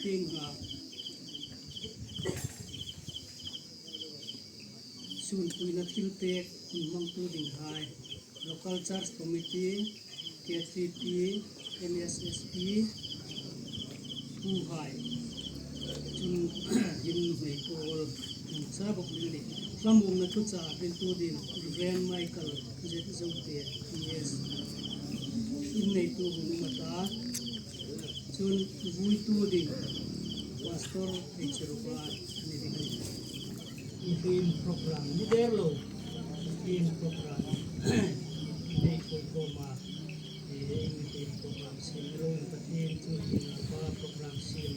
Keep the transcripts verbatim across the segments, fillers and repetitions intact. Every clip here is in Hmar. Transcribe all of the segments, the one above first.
Tieng ha, sunpuina thilpek hun hmangtu dinghai, Local Church Committee, K T P, N S S P, puhai, chun hin hmei pawl hung sa bawk ding a nih. Hlamawmna thuchah hriltu ding Reverend Michael Z Zote, P S, in neitu hung um a ta. Chun vuitu ding Pastor H Rupa ni ding a nih. Mihriem program ni der lo, mihriem program nei koi koma, eh, mihriem program siem lo, Pathien chu hin pa program siem,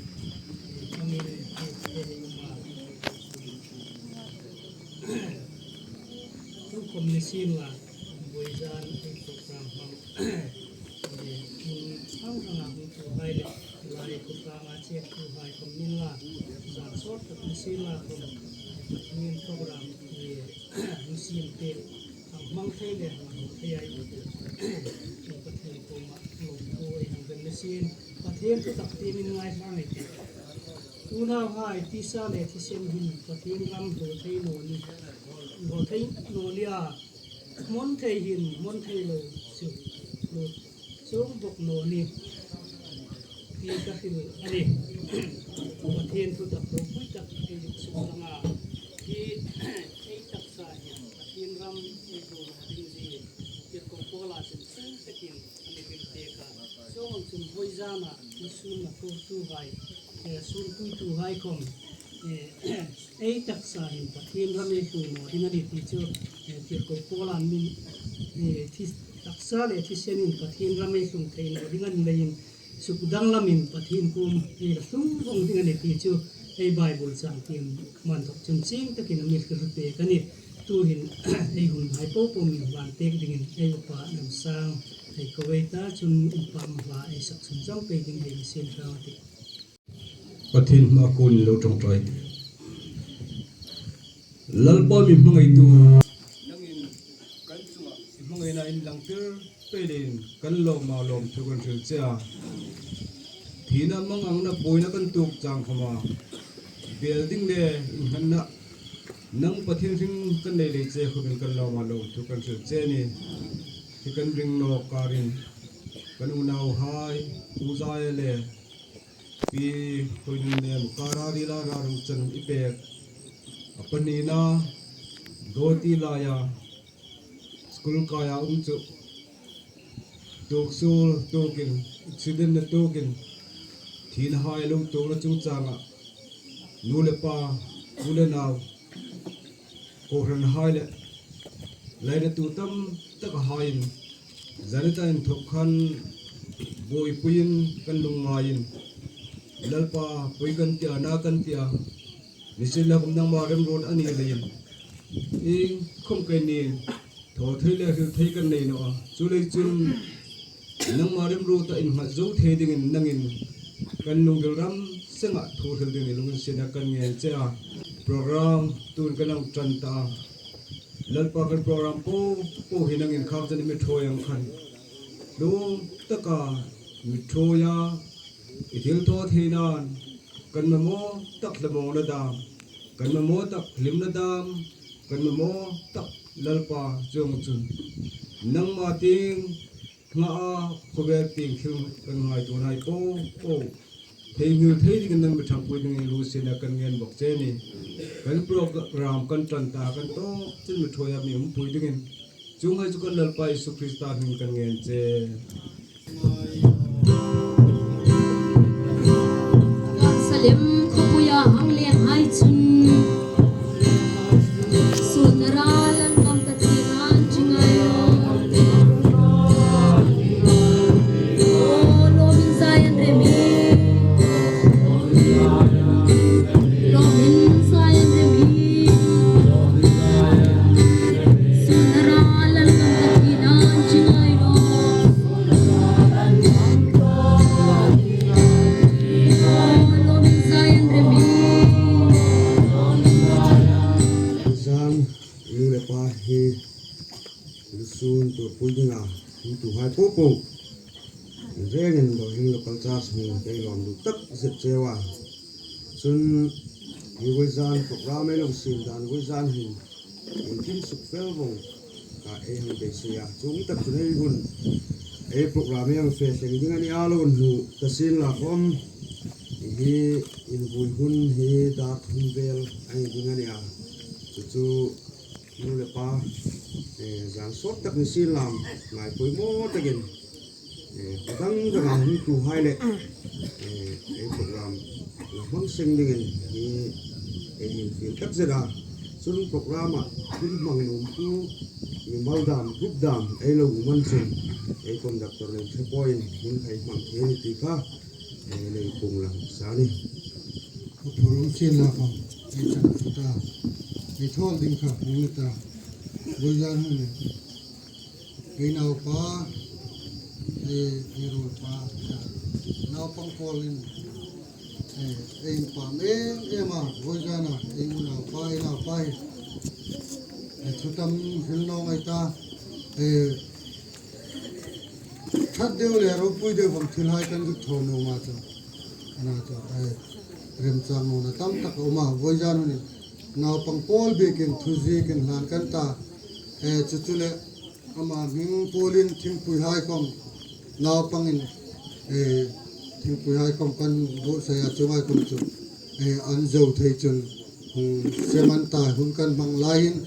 eh, kami ni te ni ma. Chu khom ni sien la, buoizan ei program hmang. Eh, in hang hang a hung tu hai le, lai ku ka ma che tu hai khom nin la, za sort tak ni sien la khom, eh, Pathien program, eh, ni sien te, hang hmang thei le, hang hmang thei ai. Chu Pathien koma, lo tu ei hang ven ni sien, Pathien thu tak ti min ngai hang ei ti. Unauhai, tisa le thisen hin Pathien ram hraw thei naw ni. Hraw thei naw nia. Hmawn thei hin hmawn thei lo chu. Lo chuong bawk naw ni. Ti ka hril a nih. Pathien thu tak ropui tak ei zuk suk lang a. Hi ei taksa hin Pathien ram ei hraw naw ding zie. Tirko Paula chun chieng takin a mi hril pek a. Chuong ang chun voi zana, mi sunna phurtuhai, eh, sunpuituhai khom, eh, ei taksa hin Pathien ram ei hlung naw ding a nih ti chu, eh, Tirko Paula'n min, eh, thi-, taksa le thisen hin Pathien ram ei hlung thei naw ding a ni leiin, suk danglamin Pathien kuom ei la hlung vong ding a nih ti chu, ei Bible chang tiem man thawk chun chieng takin a mi hril pek a nih. Tuhin ei hun hai po po min hlan pek dingin ei upa Namsang ei ko ei ta, chun upa hma ei sak sunzawm pei ding ei sien hrang a tih. Pathien hmaa kunin lo ṭawngṭai. Lalpa mi hmangaitu, nangin kan chunga i hmangaina inlang tir pei leiin kan lawm a, lawmthu kan hril che a. Thina, manganna, buoina kan tuok chang khoma, bel ding le innghatna, nang Pathien hring kan nei lei che khomin kan lawm a, lawmthu kan hril che a nih. Hi kan ring nawk karin kan unauhai, Pu Zai le Pi Hoinun le Mukara Rila Rarung chan i pek. A pahnina, Goti laia school kaia um chu, tuoksuol tuokin, accident-na tuokin, thinahai lo tuokna chungchanga nu le pa, u le nau, kohranhai le lainatu tam tak haiin, zanita inthawk khan buoipuiin kan lungngaiin, Lalpa, pui kan tia, na kan tia, nisienlakhom nangma remruot a ni leiin, iengkhom kan nih, thaw thei le hril thei kan nei naw a. Chuleiin chun nangma remruota innghat zo thei dingin nangin kan lungril ram senga thu hril dingin lunginsietna kan ngen che a. Program tun kan hang ṭan ta a. Lalpa, kan program po po hi nangin khang chen i mi ṭhuoi ang khan, lung taka mi ṭhuoi a, i thilthawtheinain kan mamaw tak hlamawngna dam, kan mamaw tak hlimna dam, kan mamaw tak Lalpa, chuong chun nangma tieng nga a, khawvel tieng thil kan ngaituonahai po po theinghil thei dingin nang mi ṭhangpui dingin lunginsietna kan ngen bawk che a nih. Kan program kan ṭan ta, kan tawp chin mi ṭhuoia mi umpui dingin, chuonghai chu kan Lalpa Isu Krista hmingin kan ngen che. Salem khawpuia hang lenghai chun, sunna ra Lalgam ta ti nan chingai lo. O, lawmin Zion rem hi. Lawmin Zion rem hi. Sunna ra Lalgam ta ti nan chingai lo. Zan, nu le pa hi, sun tuorpui dinga, hung tuhai po po. Rengin Dohing Local Church hming kan lawm lût tak zet cheu a. Chun hi vawizan program ei lo siem dan vawizan hin iengkim suk fel vawng kha ei hang beisei a. Chuong tak chun ei hun, ei program ei hang fe thleng ding a nih a, lo hnu ta sien la khom, hi invui hun hi dar thum vel a ni ding a nih a. Chu chu nu le pa, eh, zan sawt tak ni sien la, ngai poimaw takin, eh, khawdang danga hungtuhai le, eh, ei program la hmang seng dingin hi ei infiel tak zet a. Chun program-a thil hmang nuomtu mimal dam, group dam ei lo um an chun, ei conductor le ṭhe pawin hun hai hmang thei ni ti kha, eh, ei lo puong lang sa a nih. Program sien la khom ei chang ta, ei thawl ding kha hung ni ta. Vawizan hun ei naupa, ei, ei ruolpa, naupang kawlin, ei, ei inpam em em a, vawizana ei unaupa, ei naupa hi, ei, thu tam hril naw ngai ta, ei, that deu le ropui deu vawng thilhai kan zuk thaw nuom a chu, a na chu, ei, remchang nuomna tam tak a um a, vawizan hun naupang kawl biekin thu ziekin hlan kan ta, ei, chu chu le, ama hming puolin thingpuihai khom naupangin, eh, thingpuihai khom kan buotsai a, chuonghai khom chu, eh, an zo thei chun hung sem an ta, hun kan hmang lai hin.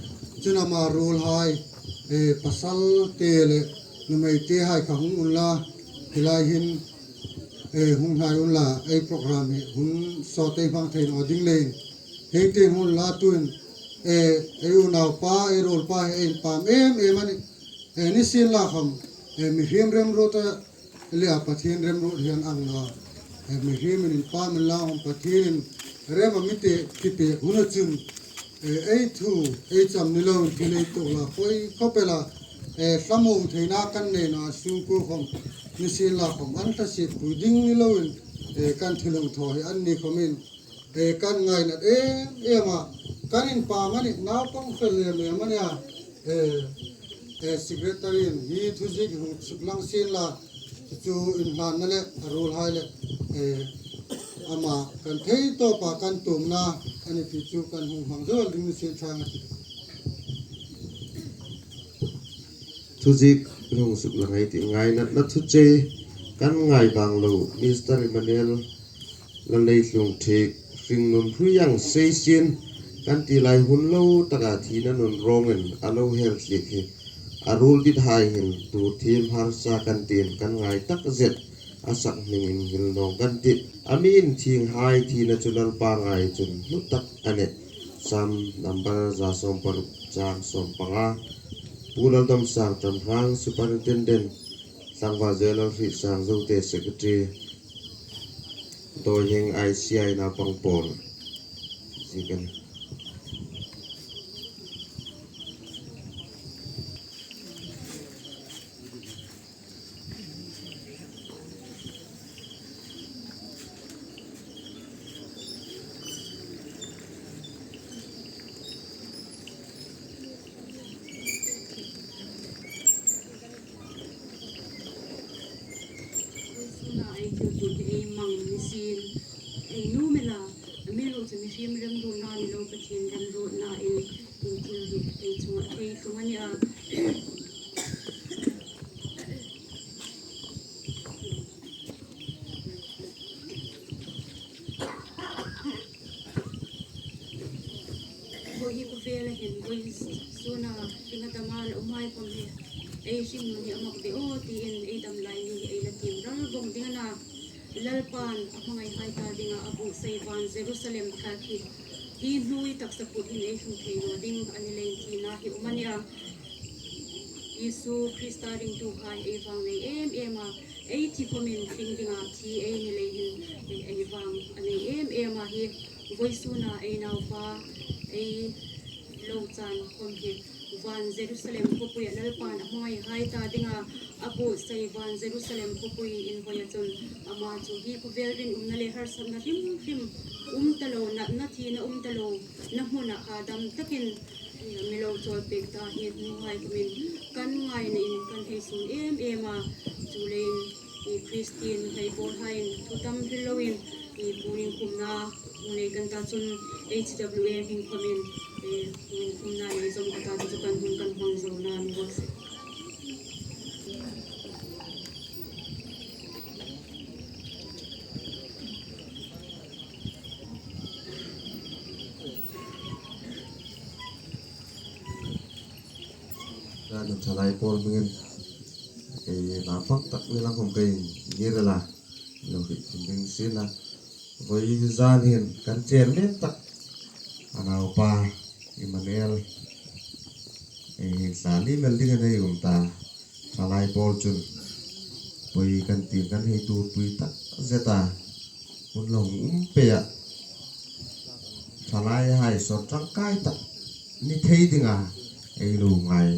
Chun ama ruolhai, eh, pasalte le nuhmeitehai kha hung unla, hi lai hin, eh, hung hnai unla, ei program hi hun sawt ei hmang thei naw ding leiin, hei tieng hun la tuin, eh, ei unaupa, ei ruolpa hi ei inpam em em a nih. Eh, ni sien la khom, eh, mihriem remruot a le a, Pathien remruot hi an ang naw a. Eh, mihriemin inpam inla khom, Pathienin rem a mi ti, tipek hun a chun, eh, ei thu, ei cham ni loin thil ei tuok la, poi khawp el a, eh, thlamuong theina kan nei naw a, sungkuo khom, ni sien la khom, an thlasipui ding ni loin, eh, kan thil hung thaw hi anni khomin, eh, kan ngainat em em a, kan inpam a nih, naupang fel em em a nih a, eh, eh, secretary-in hi thu ziek hung suklang sien la, chu inhlanna le a ruolhai le, eh, ama kan thei tawpa kan tuomna a ni ti chu kan hung hmang zo ding ni sien ṭhang a tih. Thu ziek hung suklang ei tih, ngainatna thu che, kan ngai bang lo, Mister Emmanuel Lalneitlung Thiek, hringnun hrui ang sei sien, kan ti lai hun lo taka thina nun rawngin a lo her tliek hi, a ruol dithai hin tuor thiem harsa kan tiin kan ngai tak zet, a sak hmingin inngil naw kan tih. A mi inthienghai thina chu Lalpa ngai chun hlu tak a nih. Sam number za sawm paruk chang sawm panga. Pu Laldamsang Ṭamhrang, Superintendent, Tlangval J. Lalhrietsang Zote, Secretary, Dohing I C I naupang pawl. Ziek a nih. Suna ei thil tuor hi ei hmang ni sien, ei nuom el a, a mi lo chu mihriem remruotna ni lo, Pathien remruotnain ei thil hi ei chunga thei tlung a nih a. Vawi hi khawvela hin, vawi suna hringa dama la umhai khom hi, ei hringnun hi a mak ve aw tiin ei dam lai ni hi ei la tiem ral vawng ding a na. Lalpan a hmangaihai ta dinga a buotsai van Jerusalem thlak hi, hi hnuoi taksa kut hin ei tlung thei naw ding a ni leiin thina hi um a nih a. Isu Krista ringtuhai ei vang nei em em a, ei thi khomin hring dinga thi ei ni lei hin, ei, ei vang a nei em em a hi, vawisuna ei naupa, ei lo chan khom hi, van Jerusalem khawpuia Lalpan a hmangaihai ta dinga a buotsai van Jerusalem khawpui inhawia chun ama chu hi khawvel rinumna le harsatna hrim hrim um ta lo, natna thina um ta lo, na hmuna a dam takin mi lo chawlpek ta hi nuhai khomin kan ngainain kan hei sun em em a, chuleiin I Christian hei pawl hain thu tam hril loin, i puon inkhumna hmu nei kan ta chun, H W A hming khawmin, i puon inkhumna nei zawm ka ta, chu kan hun kan hmang zo naw ni raw se. Kan thalai pawl hmingin, eh, naupang tak ni lang khom ka inngir a, lo hriet thim ding sin a. Voi zan hin kan chairman tak, a naupa Emmanuel, eh, sali mel dingin ei um ta. Thalai pawl chun voi kan ti kan hei tuorpui tak zet a, hun lo hung um pei a. Thalai hai sawt tangkai tak ni thei dinga ei lo ngai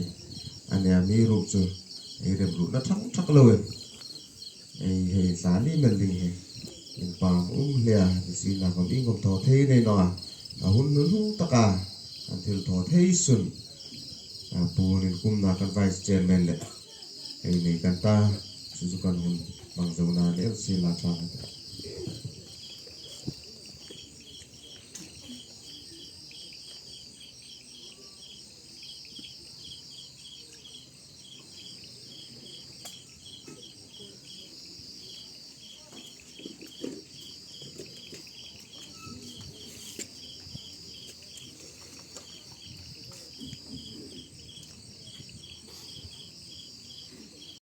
a nih, amiruokchu ei remruotna thang thak loin ei hei sali mel ding hi inpâk um hle a, ni sin a, khom iengkhom thaw thei nei naw a, a hun nunung taka kan thil thaw thei sun, a, puon inkhumna kan vice chairman le ei nei kan ta, chu chu kan hun hmang zo naw ni el sien la chang.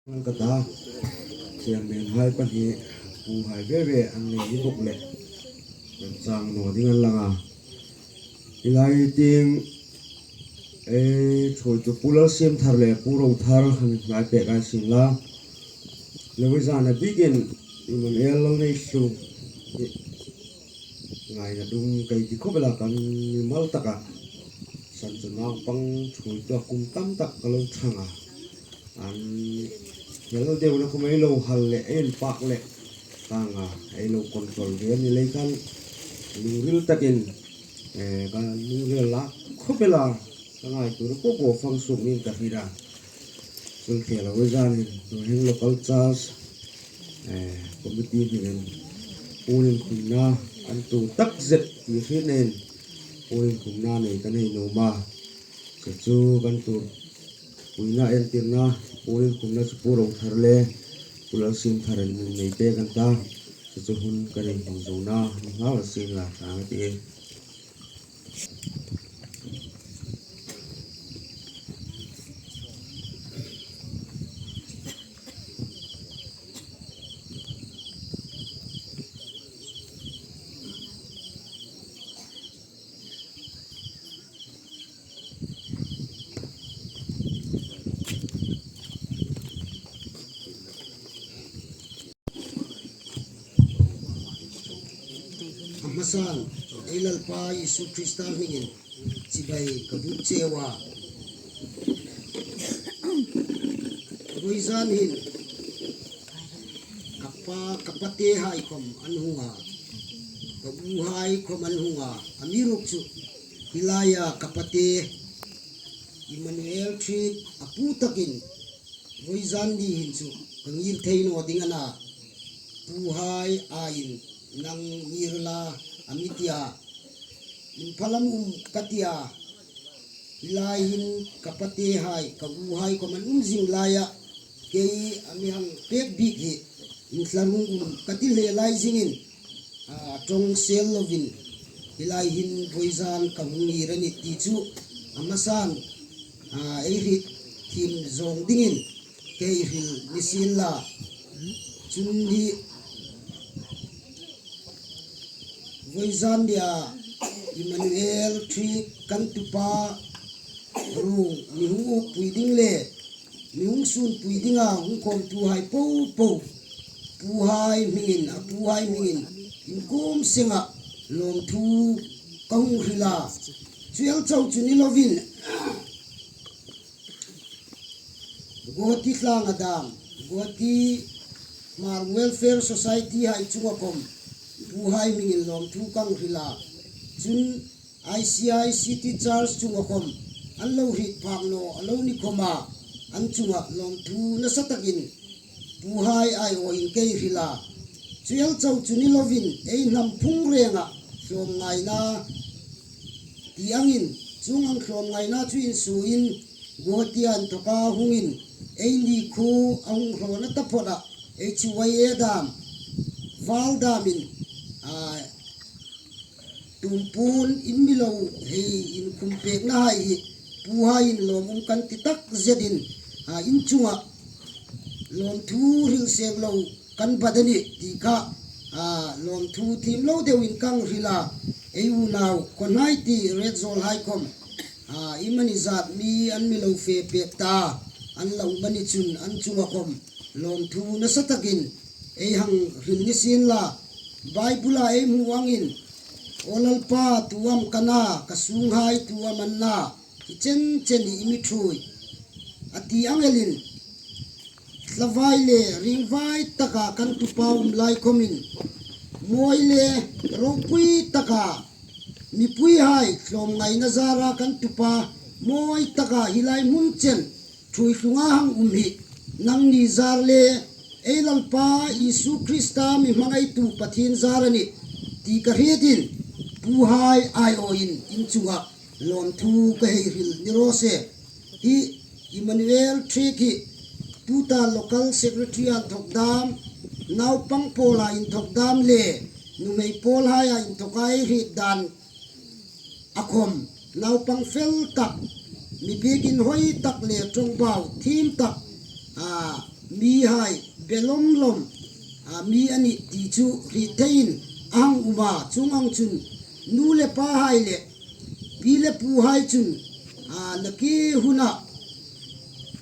Ngal ka ta, chairman hai pahni, pu hai ve ve an nei hi bawk le, kan chang naw ding an lang a. Hi lai tieng, eh, chairman chu Pu Lalsiemthar le Pu Rothar an ngai pek a sin la. Lo voi zan a bikin, Emmanuel Lalneihlu. Ngaina dum ka ti khawp el a, kan mimal taka. San chu naupang chairman chu a kum tam tak ka lo chang a. An hel deuna khom ei lo hal le, ei inpak le, ka nga, ei lo control ve a ni lei khan, lungril takin, eh, ka lungril la khawp el a, ka ngaituo po po fang suk ning ka hriet a. Chun khela voi zan hin, tu hin local church, eh, committee hmingin, puon inkhumna, an tuor tak zet ti hriet nen, puon inkhumna nei kan hei nuom a. Chu chu kan tuorpuina entirna, puon inkhumna chu Pu Rothar le Pu Lalsiemthar an nei pek an ta. Chu chu hun kan hmang zo naw ni hmasa sien la chang a tih. A hmasan, ei Lalpa Isu Krista hmingin chibai ka buk cheu a. Voi zan hin, ka pa, ka pate hai khom an hung a, ka bu hai khom an hung a, amiruokchu hi laia ka pate Emmanuel Thik a pu takin voi zan ni hin chu ka ngir thei naw ding a na, pu hai aiin nang ngir la a mi ti a, Imphal am um ka ti a, hi lai hin ka pate hai, ka bu hai khom an um zing laia, kei a mi hang pek bik hi, inthlarung um ka ti hle lai zingin, a, ṭawng sel lovin, hi lai hin voi zan ka hung ngir a nih ti chu, a hmasan, a, ei hriet thiem zawng dingin, ka hei hril ni sien la. Chun hi voi zan nia Emmanuel Thik kan tupa ruong mi hung ukpui ding le mi hung sunpui dinga hung khawmtu hai po po, pu hai hmingin, a pu hai hmingin inkhum senga lawmthu ka hung hril a. Chu el chau chu ni lovin, Guwahati tlanga dam, Guwahati Hmar Welfare Society hai chunga khom, pu hai hmingin lawmthu ka hung hril a. Chun I C I City Church chunga khom, an lo hriet phak naw a lo ni khoma, an chunga lawmthu nasa takin Puhai aiawin kei hrila. Chu el chau chu ni lovin ei hnam phung renga hlawm ngaina ti angin, chuong ang hlawm ngaina chu insuoin Guwahati-a inthoka hungin, eini khuo a hung hrawna taphawta H Y A dam, val damin, a, tum puon in mi lo hei inkhum pekna hai hi, puhaiin lawmum kan ti takzetin, a, in chunga lawmthu hril seng lo kan bat a nih ti kha, a, lawmthu thiem lo deuin kan hrila, ei unau Khawhnaiti Retzawl hai khom, a, iemani zat mi an mi lo fe pek ta, an lo mani chun an chunga khom lawmthu nasa takin ei hang hril ni sien la. Bible-a ei hmu angin, "Aw Lalpa, tu am ka na, ka sunghai tu am an na, hi chen chen hi i mi ṭhuoi," a ti ang elin, thlavai le ringvai taka kan tupa um lai khomin, mawi le ropui taka mipuihai hlawm ngaina zara kan tupa mawi taka hi lai hmun chen ṭhuoi tlunga hang um hi nangni zar le ei Lalpa Isu Krista mi hmangaitu Pathien zar a nih ti ka hrietin, puhai aiawin in chunga lawmthu ka hei hril ni raw se. Hi Emmanuel Thiek hi tuta local secretary-a inthok dam, naupang pawla inthok dam le nuhmei pawlhaia inthoka ei hriet dan a khom, naupang fel tak, mi biekin hoi tak le ṭawngbau thiem tak, a, mihai be lawm lawm, a, mi a nih ti chu hriet theiin a hang um a, chuong ang chun nu le pahai le pi le puhai chun, a, nakie huna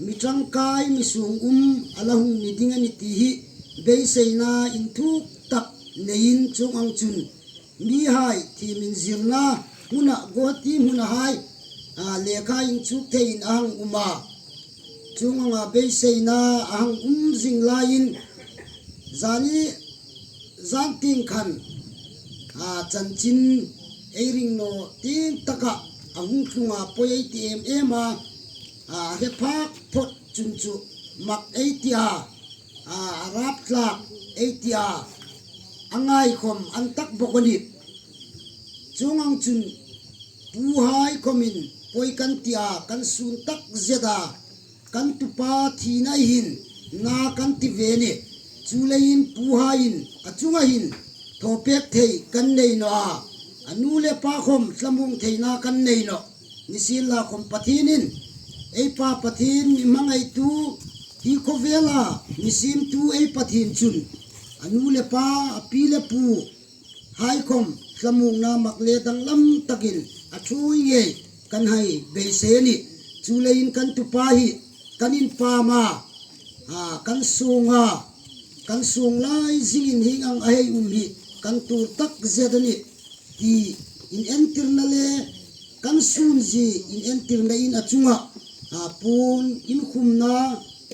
mi ṭangkai mi sungum a la hung ni ding a nih ti hi beiseina inthuk tak neiin, chuong ang chun mihai thiem inzirna hmuna, Guwahati hmuna hai, a, lekha inchuk theiin a hang um a, chuong anga beiseina a hang um zing laiin, zani zan tieng khan, a, chanchin ei ring naw tieng taka a hung tlunga poi ei ti em em a, a, hre phak phawt chun chu mak ei ti a, a, a rap tlak ei ti a, a ngai khom an tak bawk a nih. Chuong ang chun puhai khomin poi kan ti a, kan sun takzet a, kan tupa thina hin na kan ti ve a nih. Chuleiin puhaiin a chunga hin thaw pek thei kan nei naw a, a nu le pa khom thlamuong theina kan nei nawh. Nisienlakhom Pathienin, ei Pa Pathien mi hmangaitu, hi khawvela mi siemtu ei Pathien chun a nu le pa, a pi le puhai khom thlamuongna mak le danglam takin a ṭhuoi ngei kan hei beisei a nih. Chuleiin kan tupa hi kan inpam a, a, kan sung a, kan sung lai zingin hieng ang a hei um hi kan tuor takzet a nih ti inentirna le kan sunzie inentirnain a chunga, a, puon inkhumna,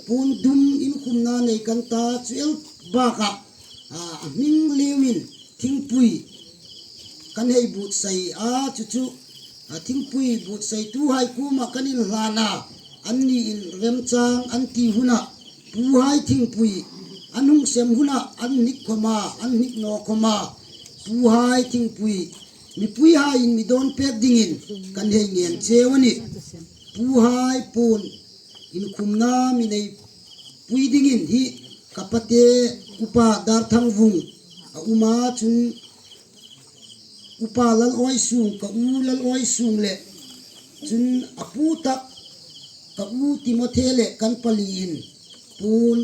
puon dum inkhumna nei kan ta, chu el bakah, a, a hming liuin thingpui kan hei buotsai a, chu chu, a, thingpui buotsaituhai kuoma kan inhlan a, anniin remchang an ti huna puhai thingpui an hung sem huna an hnik khom a, an hnik naw khom a, puhai thingpui mipuihaiin mi dawn pek dingin kan hei ngen cheu a nih. Puhai puon inkhumna mi nei pui dingin hi ka pate Upa Darthangvung a um a, chun Upa Lalawisung, ka u Lalawisung le chun a pu tak ka u Timothy le kan paliin puon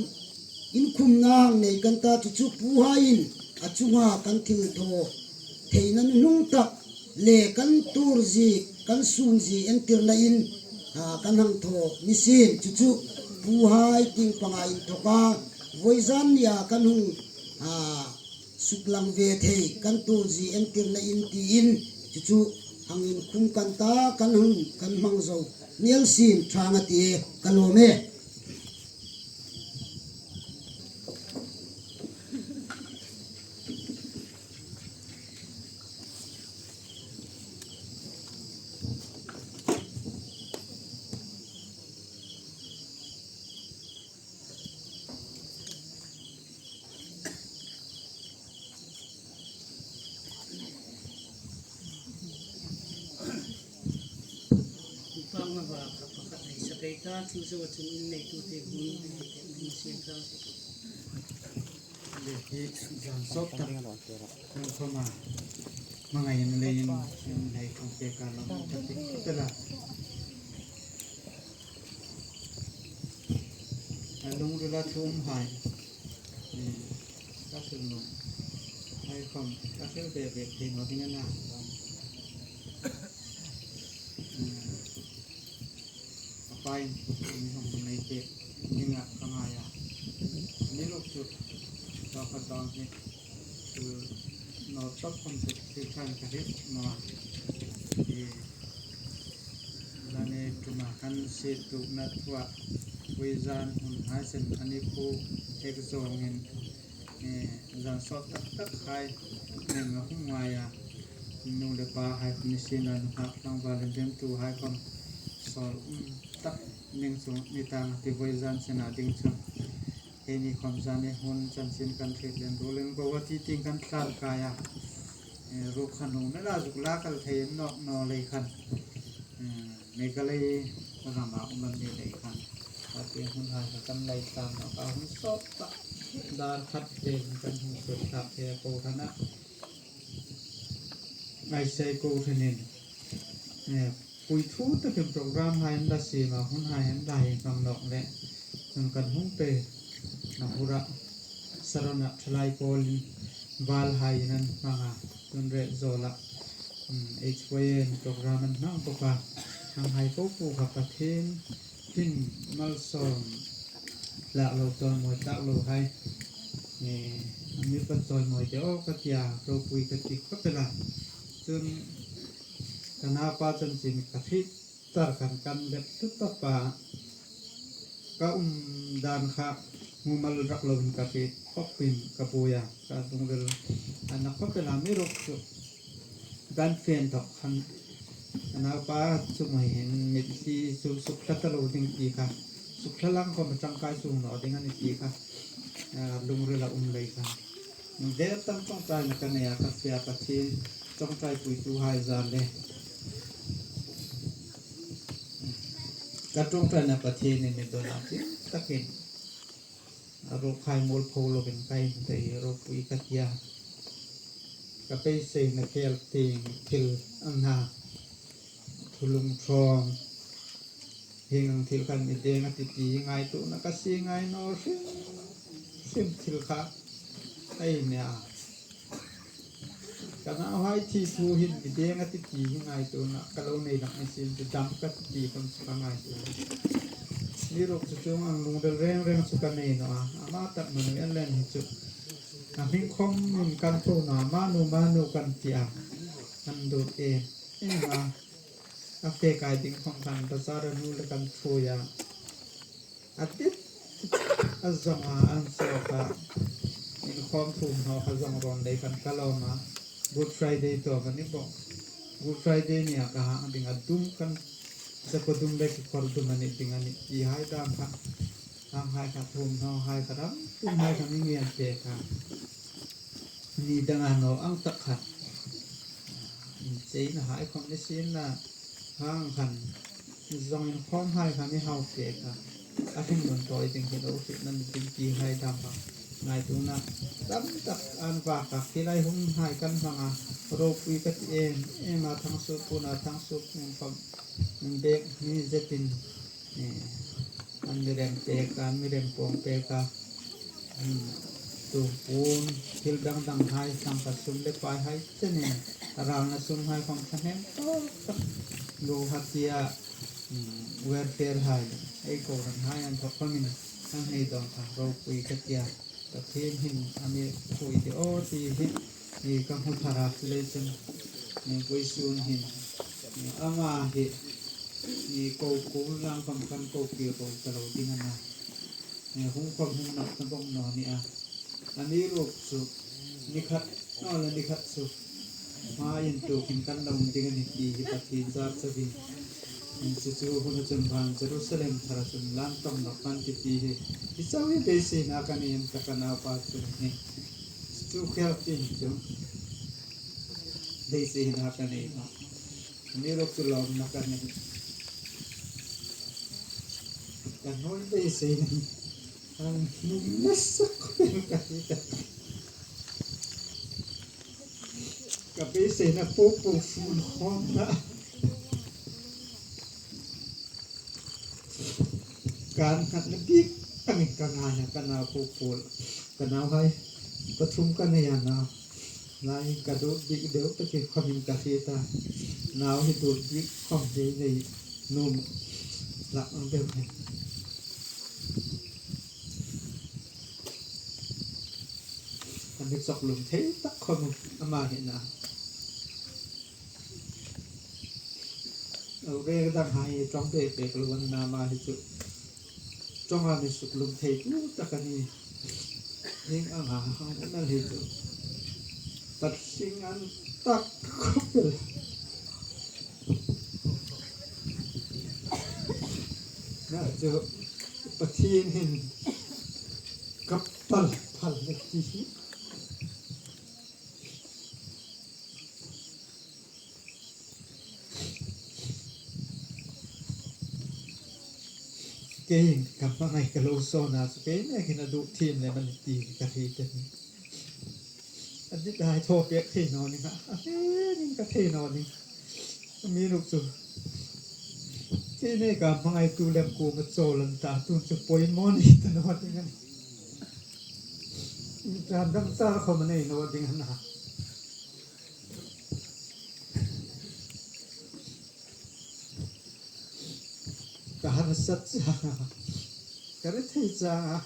inkhumna hang nei kan ta, chu chu puhaiin a chunga kan thilthaw theina nunung tak le kan tuorzie, kan sunzie entirnain, a, kan hang thaw ni sien. Chu chu puhai tieng panga inthoka vawizan nia kan hung, a, suklang ve thei kan tuorzie entirnain tiin, chu chu hang inkhum kan ta, kan hung, kan hmang zo ni el sien ṭha ngei a tih, ka lawm e. Pakhat pakhat nei sa kei ta, chu zo chun in nei tu te hun, hun siem ta. Le hi zan sawt tak. Kan khoma. Hmangai in leiin, in nei khom pek a lo, ka ti tela. A lungrila thu um hai. Eh, ka hril naw. Hai khom, ka hril ve ve thei naw ding a na. Eh, a pain, in hong nei pek dinga ka ngai a. Ni luk chu, ka khat dang hi, chu naw tak khom chu, thil ṭha ka hril naw a. Eh, Zani ṭuma kan sie tukna thua, vawizan hun hai chen a ni khu ek zawngin, eh, zan sawt tak tak hai, nen a hung ngai a, nu le pa hai khom ni sien la, nunghak tlangval inremtu hai khom sawl um tak ding chu ni tang a ti, vawizan chena ding chu. Keini khom zani hun chanchin kan hriet lem ro lem bo a ti tieng kan tlan kai a. Eh, ruok khan hung mela zuk la kal thei nawk naw lei khan. Eh, Meghalaya rama um an ni lei khan. A ti hun hai kha kan lei tlan nawk a, hun sawt tak dar khat te kan hung sut tak te ko thana. Ngai sei ko thenin. Eh, pui thu takin program hai an la siem a, hun hai an la hang nawk le. Chun kan hung pe na hura. Sarona thalai pawl in val hai in an hmang a. Chun Retzawl a, um, H Y A in program an hmang bawk a. Hang hai po po kha Pathien hin malsawm tlak lo, chawimawi tlak lo hai. Eh, mi pa chawimawi te aw ka tia, ropui ka ti khawp el a. Chun ka naupa chanchin ka hriet tar khan kan let tlu tawp a. Ka um dan kha mumal rak loin ka hriet khawpin ka buoi a. Ka lungril a na khawp el a, mi ruok chu kan fe inthok khan, ka naupa chu mai hin mitthli chu sukthla ta lo ding ti kha, sukthla lang khom a ṭangkai sung naw ding a ni ti kha, a, lungril a um lei kha. Ve tam ṭawngṭaina ka nei a, ka fe a, Pathien ṭawngṭaipuitu hai zan le ka ṭawngṭaina Pathienin mi dawn a, tin takin. A ruok hai mualpho lovin ka inthei, ropui ka tia. Ka beiseina khel tieng thil ang na. Thulung thawng. Hieng ang thil khan mi deng a ti ti ngaituona ka sie ngai naw hrim hrim thil kha. Ei nia. Ka nauhai thi thu hin mi deng a ti ti hi ngaituona ka lo nei hlak ni sien chu dam ka ti ti khom chu ka ngaituo. Ni ruok chu chuong ang lungril reng reng chu ka nei naw a, ama tak manu en len hi chu. A hming khom min kan ko naw, manu manu kan ti a. Kan dut em em a. A fe kai ding khom khan bazar a nu le kan thui a. A dit a zawng a, an zawk a, inkhawm thum hnaw kha zawng rawn lei khan ka lawm a. Good Friday tawk a ni bawk. Good Friday nia ka hang ding a, dum kan zakawr dum le kekawr dum a ni ding a nih ti hai dam kha. Hang hai kha thum hnaw hai kha ram, thum hai kha mi ngen pek a. Ni danga naw ang tak kha. Incheina hai khom ni sien la, hang khan zawng inkhawm hai kha mi hau pek a. A hringnun tawi ding hi lo hriet nan ding ti hai dam a. Ngaituona tam tak an vak a, khi lai hun hai kan hmang a, ropui ka ti em em a, Thangsuk puna, Thangsuk inkhawm bek mi zetin, eh, an mi rem pek a, an mi rem pawng pek a. Hmm. Tuhin thil dang dang hai, sangkhat sum le pai hai chenin, ralna sum hai khom thahnem tawk tak. Guwahati-a, hmm, welfare hai, ei kohran hai an thawk khawmin, an hei dawng kha ropui ka tia. Pathien hin a mi pui ti aw ti hi, hi ka hmu thar a, chuleiin, hi vawisun hin, hi ama hi, hi ko kuom lang khom kan ko kir ro ta lo ding a na. Eh, hung khom hung nawk ta bawk naw ni a. Amiruokchu, ni khat, naw le ni khat chu, hma intuokin kan lo um ding a nih ti hi Pathien zar chauin. Chu chu huna chun van Jerusalem thara chun lan tawng nawk kan ti ti hi. Hi chau hi beiseina ka nei em tak a, naupa chun hi. Chu khel ti hi chu. Beiseina ka nei nawh. Amiruokchu lawmna ka nei. Ka nuoi beiseina ang nung nasak pen ka ti ta. Ka beiseina po po fun khom na. Kan khat na bik ang ka ngana ka nau po po. Ka nauhai pathum ka nei a na. Lai ka dut bik deu ta ki khomin ka hriet a. Nau hi dut bik khom dei nei nuom lak ang deu nei. Kan mi chok lum thei tak khom ama hi na. Au reng dang hai tong pe pe ka luan na ma hi chu. Tong a mi suk lum thei tu tak a ni. Ning ang a hang na hi chu. Pat sing an tak khop el. Na chu Pathien hin ka pal pal na ti hi. Kei ka hmangai ka lo sawn a chu kei mek hin a duk thiem le man ti ka hriet a ni. A dit hai thaw pek thei naw ning a. A fe ning ka thei naw ning. Mi ruk chu. Kei mek ka hmangai tu lem kuoma chawl an ta tu chu poimaw ni ta naw ding a ni. Tran dam char khom a nei naw ding a na. Ka harsat chang a, ka rethei chang a,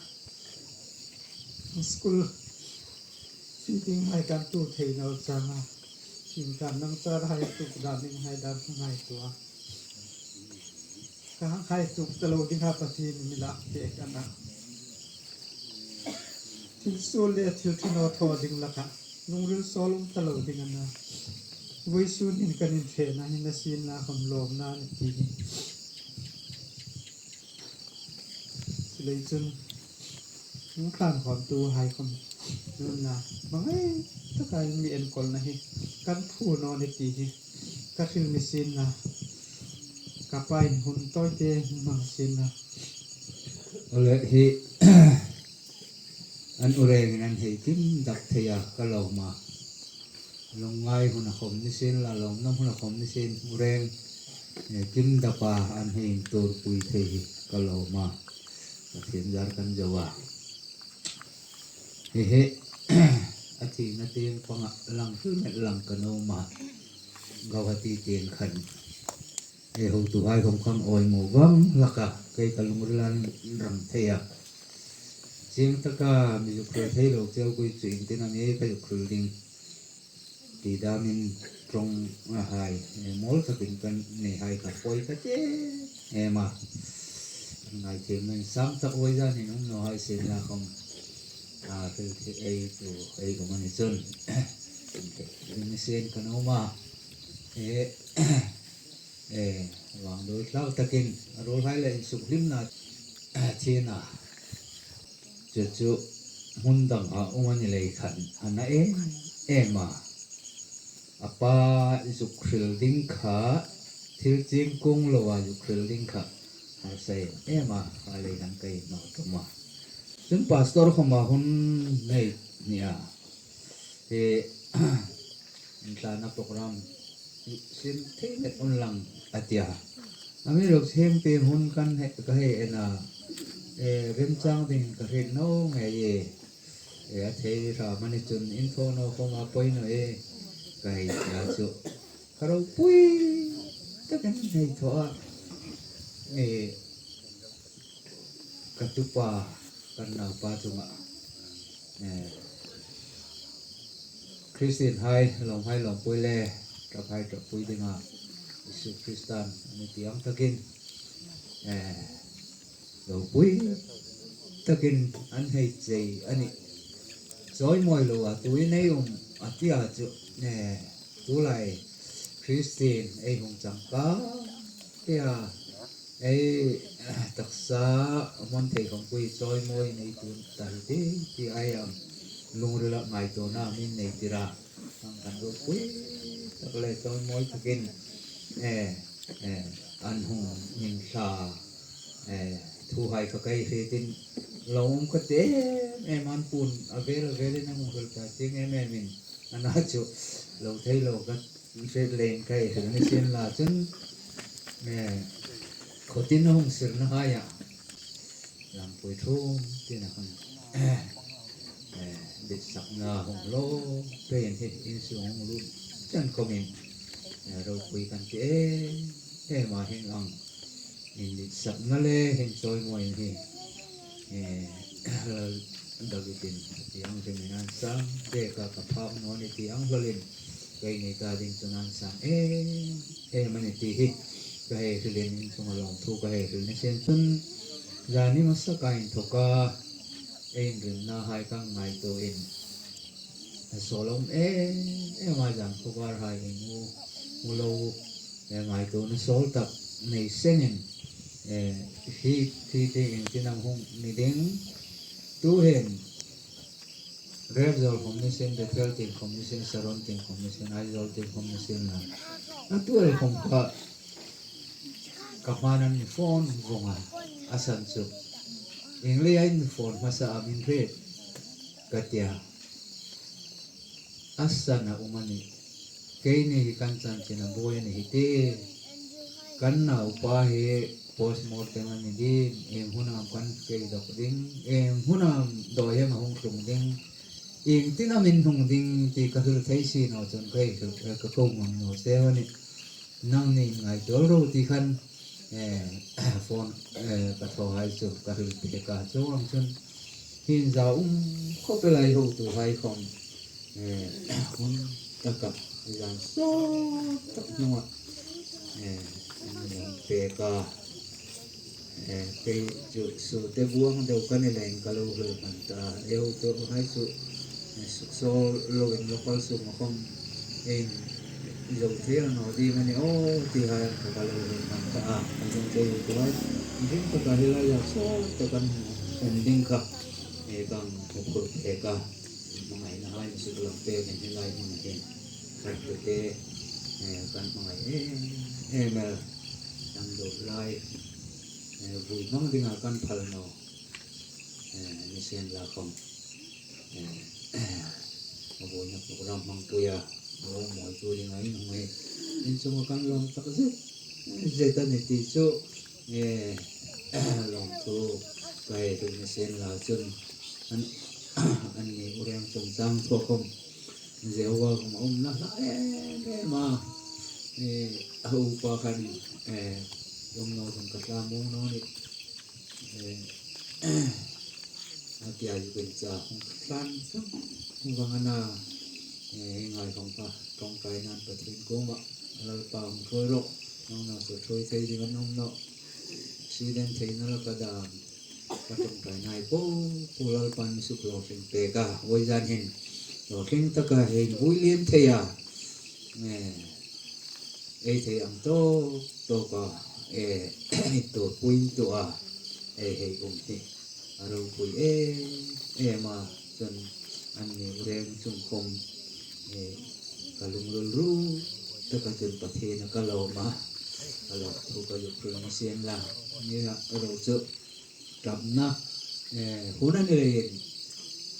school fee ding hai kan tu thei naw chang a, fee kan nang char hai tu dan ding hai dan hang hai tu a. Ka hang hai tu ta lo ding a Pathien mi lak pek a na. Thil suol le thil ṭha naw thaw ding laka lungril sawl um ta lo ding a na. Vawisun hin kan inṭhena hin a sien la khom lawmna ni ti hi. Chuleiin chun hung tlan khawmtu hai khom nun na hmangai taka mi enkawlna hi kan phu naw ni ti hi ka hril ni sien la. Ka pain hun tawite hmang sien la. Ole hi an u rengin an hei kim dak thei a ka lawm a. Lungngai huna khom ni sien la, lawmna huna khom ni sien u reng, eh, kim dapa an hei intuorpui thei hi ka lawm a. Pathien zar kan zo a. He he, a thina tieng panga lang helmet lang ka nuom a. Guwahati tieng khan. Ei hotuhai khom khan awi mu vang laka, kei ka lungril an rang thei a. Chieng taka mi zuk hril thei lo cheu kui chu iengtin am ei ka zuk hril ding. Ti damin ṭawng a hai, eh, mawl takin kan nei hai ka poi ka ti em a. Ngaithiemna insang tak voi zan hin um naw hai sien la khom. A, hril thei ei tu ei um a ni chun. Hril ni sien ka nuom a. Eh, eh, vangduoi tlau takin a ruolhai le insuk hlimna thina. Chu chu hmun dang a um a ni lei khan a na em em a. A pa zuk hril ding kha, thil chieng kung lo a zuk hril ding kha harsa em em a, a lei khan ka inhmang tum a. Chun pastor khoma hun nei ni a. He, inthlana program sin thei met un lang a tia. Amiruokchu heng te hun kan he, ka hei en a, eh, remchang ding ka hriet naw ngei e. Eh, a thei hram a ni chun in thaw naw khom a poi naw e. Ka hei tia chu. Ka ropui takin hei thaw a. Eh, ka tupa, kan naupa chunga, eh, Christian hai, lawmhai lawmpui le, ṭaphai ṭappui dinga Isu Kristan a mi ti ang takin, eh, ropui takin an hei chei a nih. Chawimawi lo a, tuin ei um a tia chu, eh, tulai Christian ei hung changkang tia, ei taksa hmun thei khom pui chawimawi nei tun ta hi ti, ti ai am lungrila ngaituona min nei tir a. Ang kan ropui tak le chawimawi takin, eh, eh, an hung inthla, eh, Thuhai kha ka hriet in, lo um ka ti em em, an puon a vel a velin a hung hril ta chieng em emin, a na chu lo thei lo ka hriet leiin ka hril ni sien la chun, eh, khawtin a hung sirna haia lampui thum tina hun, eh, ditsakna hung lo peiin hi insung hung lut chen khawmin, eh, ropui kan ti em em a, hieng ang inditsakna le inchawimawi hi, eh, Davidin a ti ang, hrimin an sang beka ka phak naw ni ti ang hlawlin, keini ta ding chun an sang em em a ni ti hi ka hei hrilin, inchunga lawmthu ka hei hril ni sien chun, zani hmasa ka inthawka ei inrimna hai ka ngaituoin, a sawl um em em a, zan khawvar hai ei mu, mu lo, eh, ngaituona sawl tak nei sengin, eh, hi, hi ti iengtin am hung ni ding, tuhin Greater Aizawl khawm ni sien, Bethel tieng khawm ni sien, Saron tieng khawm ni sien, Aizawl tieng khawm ni sien la, a tu el khawm kha ka hmain an mi phone vawng a, a san chu, ieng leiin phone hmasa am in hriet ka tia, a san a um a nih. Keini hi kan chanchin a buoi a ni hi ti, kan naupa hi postmortem a ni ding, ieng hun am kan kei dawk ding, ieng hun am dawi hieng a hung tlung ding, iengtin am in hung ding ti ka hril thei si naw chun ka hei hril, ka ko ngam naw cheu a nih. Nangni ngaituo ro ti khan, eh, phone, eh, ka thaw hai chu ka hril pek a, chuong ang chun hi inza um khawp el a, hotuhai khawm, eh, hun taka zan sawt tak hnunga, eh, an mi pek a. Eh, kei chu sute buang deu ka ni leiin ka lo hril hman ta. Ei hotuhai chu, eh, suksawl loin local sunga khawm ei inzo thei naw ding a ni aw ti hai kha ka lo hril hman ta a. A zong kei hotuhai, hring taka hi laia sawt tak kan um ding kha, eh, kan hung hril pek a. Hmangaina hai mi suklang pekin hi lai hmuna hin khat te, eh, kan hmangai em em el, kan lo lai, eh, vui hmang dinga kan phal naw, eh, ni sien la khawm, eh, a buoina program hmangpuia, a mawitu dinga in hung hi, inchunga kan lawm tak zet zet a ni ti chu, eh, lawmthu ka hei hril ni sien la chun, an, anni u reng chungchang thua khawm, Jehovah khawm a umna hla em em a, eh, a upa khan, eh, um naw chun ka tla mawng naw ni, eh, a tia zuk in cha hung tlan chun hung vang a na, eh, hi ngai khawm kha ṭawngṭainain Pathien kuoma Lalpa hung ṭhuoi rawh, nangna chu ṭhuoi thei ding an um nawh. Accident theina la ka dam, ka ṭawngṭaina hai po po Lalpan mi sukhlawtling pek a, vawizan hin hlawtling taka hei vui liem thei a, eh, ei thei ang tawk tawka, eh, ei tuorpui intuoha ei hei um hi a ropui em em a, chun anni u reng chung khawm, eh, ka lungril ru taka chun Pathiena ka lawm a, ka lawmthu ka zuk hril ni sien la, ni a ro chu ṭapna, eh, hun a ni leiin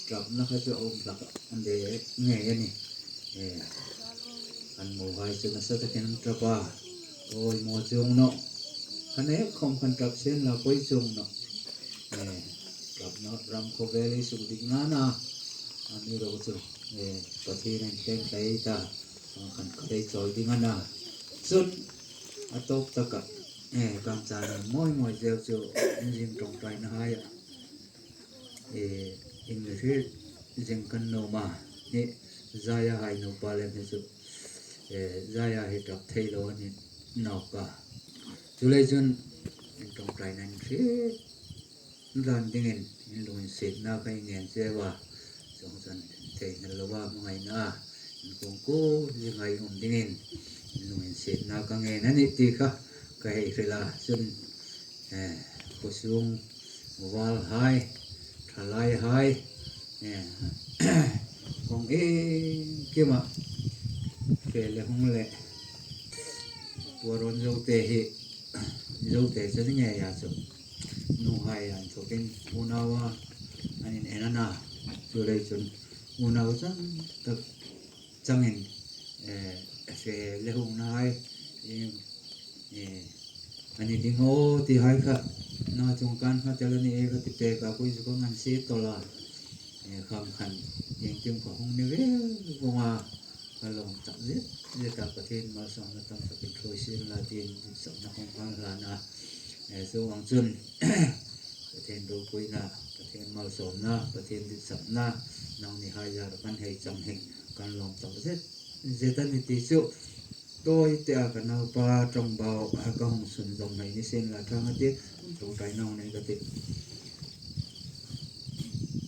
ṭapna kha chu a um hlak a, a ni ngei a nih. Eh, kan mohai chu nasa takin an ṭap a, awi maw chuong nawh. Khan ek khawm khan ṭap sien la poi chuong nawh. Eh, ṭapna ram khawvel ei sukdikna a na, amiruokchu, eh, Pathienin thleng hlei ta, a khan ka hei chawi ding a na. Chun a tawp taka, eh, kan chan mawi mawi zeu chu inzing ṭawngṭaina haia, eh, in mi hriet zing kan nuom a, hi Zaya hai nupa lem hi chu, eh, Zaya hi ṭap thei lo a ni nawk a. Chuleiin chun in ṭawngṭaina in hriet dan dingin in lunginsietna ka hei ngen cheu a, chuongchun theinghil loa hmangaina a in kawngku zinga um dingin in lunginsietna ka ngen a nih ti kha ka hei hril a. Chun, eh, khawsung valhai, thalaihai, eh, kawng iengkima fe le hung le, Puarawng Zote hi, Zote chu ni ngeia chu Nuhai an thawkin unau a, an in en a na. Chuleiin chun unau chang tak changin, eh, fe le hung nahai, eh, eh, a ni ding aw ti hai kha, na chung kan kha tel a ni e ka ti pek a, koi chu ka ngan sie tawl a. Eh, khang khan, iengkim kha hung ni ve vong a, ka lawm tak zet zet a, Pathien malsawmna tam takin ṭhuoi sien la tiin, sawmna hung kan hlan a. Eh, chuong ang chun, Pathien ropuina, Pathien malsawmna, Pathien ditsakna, nangni hai zara kan hei chang hi kan lawm tak zet zet a ni ti chu, tawi te a ka naupa ṭawngbau a ka hung sunzawm hei ni sien la ṭhang a ti, ṭawngṭai nau nei ka ti.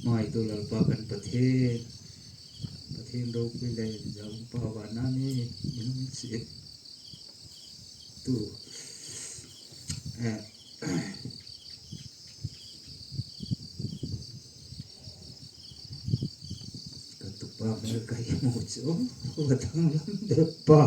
Hmangaitu Lalpa kan Pathien, Pathien ropui le inzaupa vana mi, mi hung si tu, eh, ka tupa hmel ka hmu chu, ka danglam bek pa.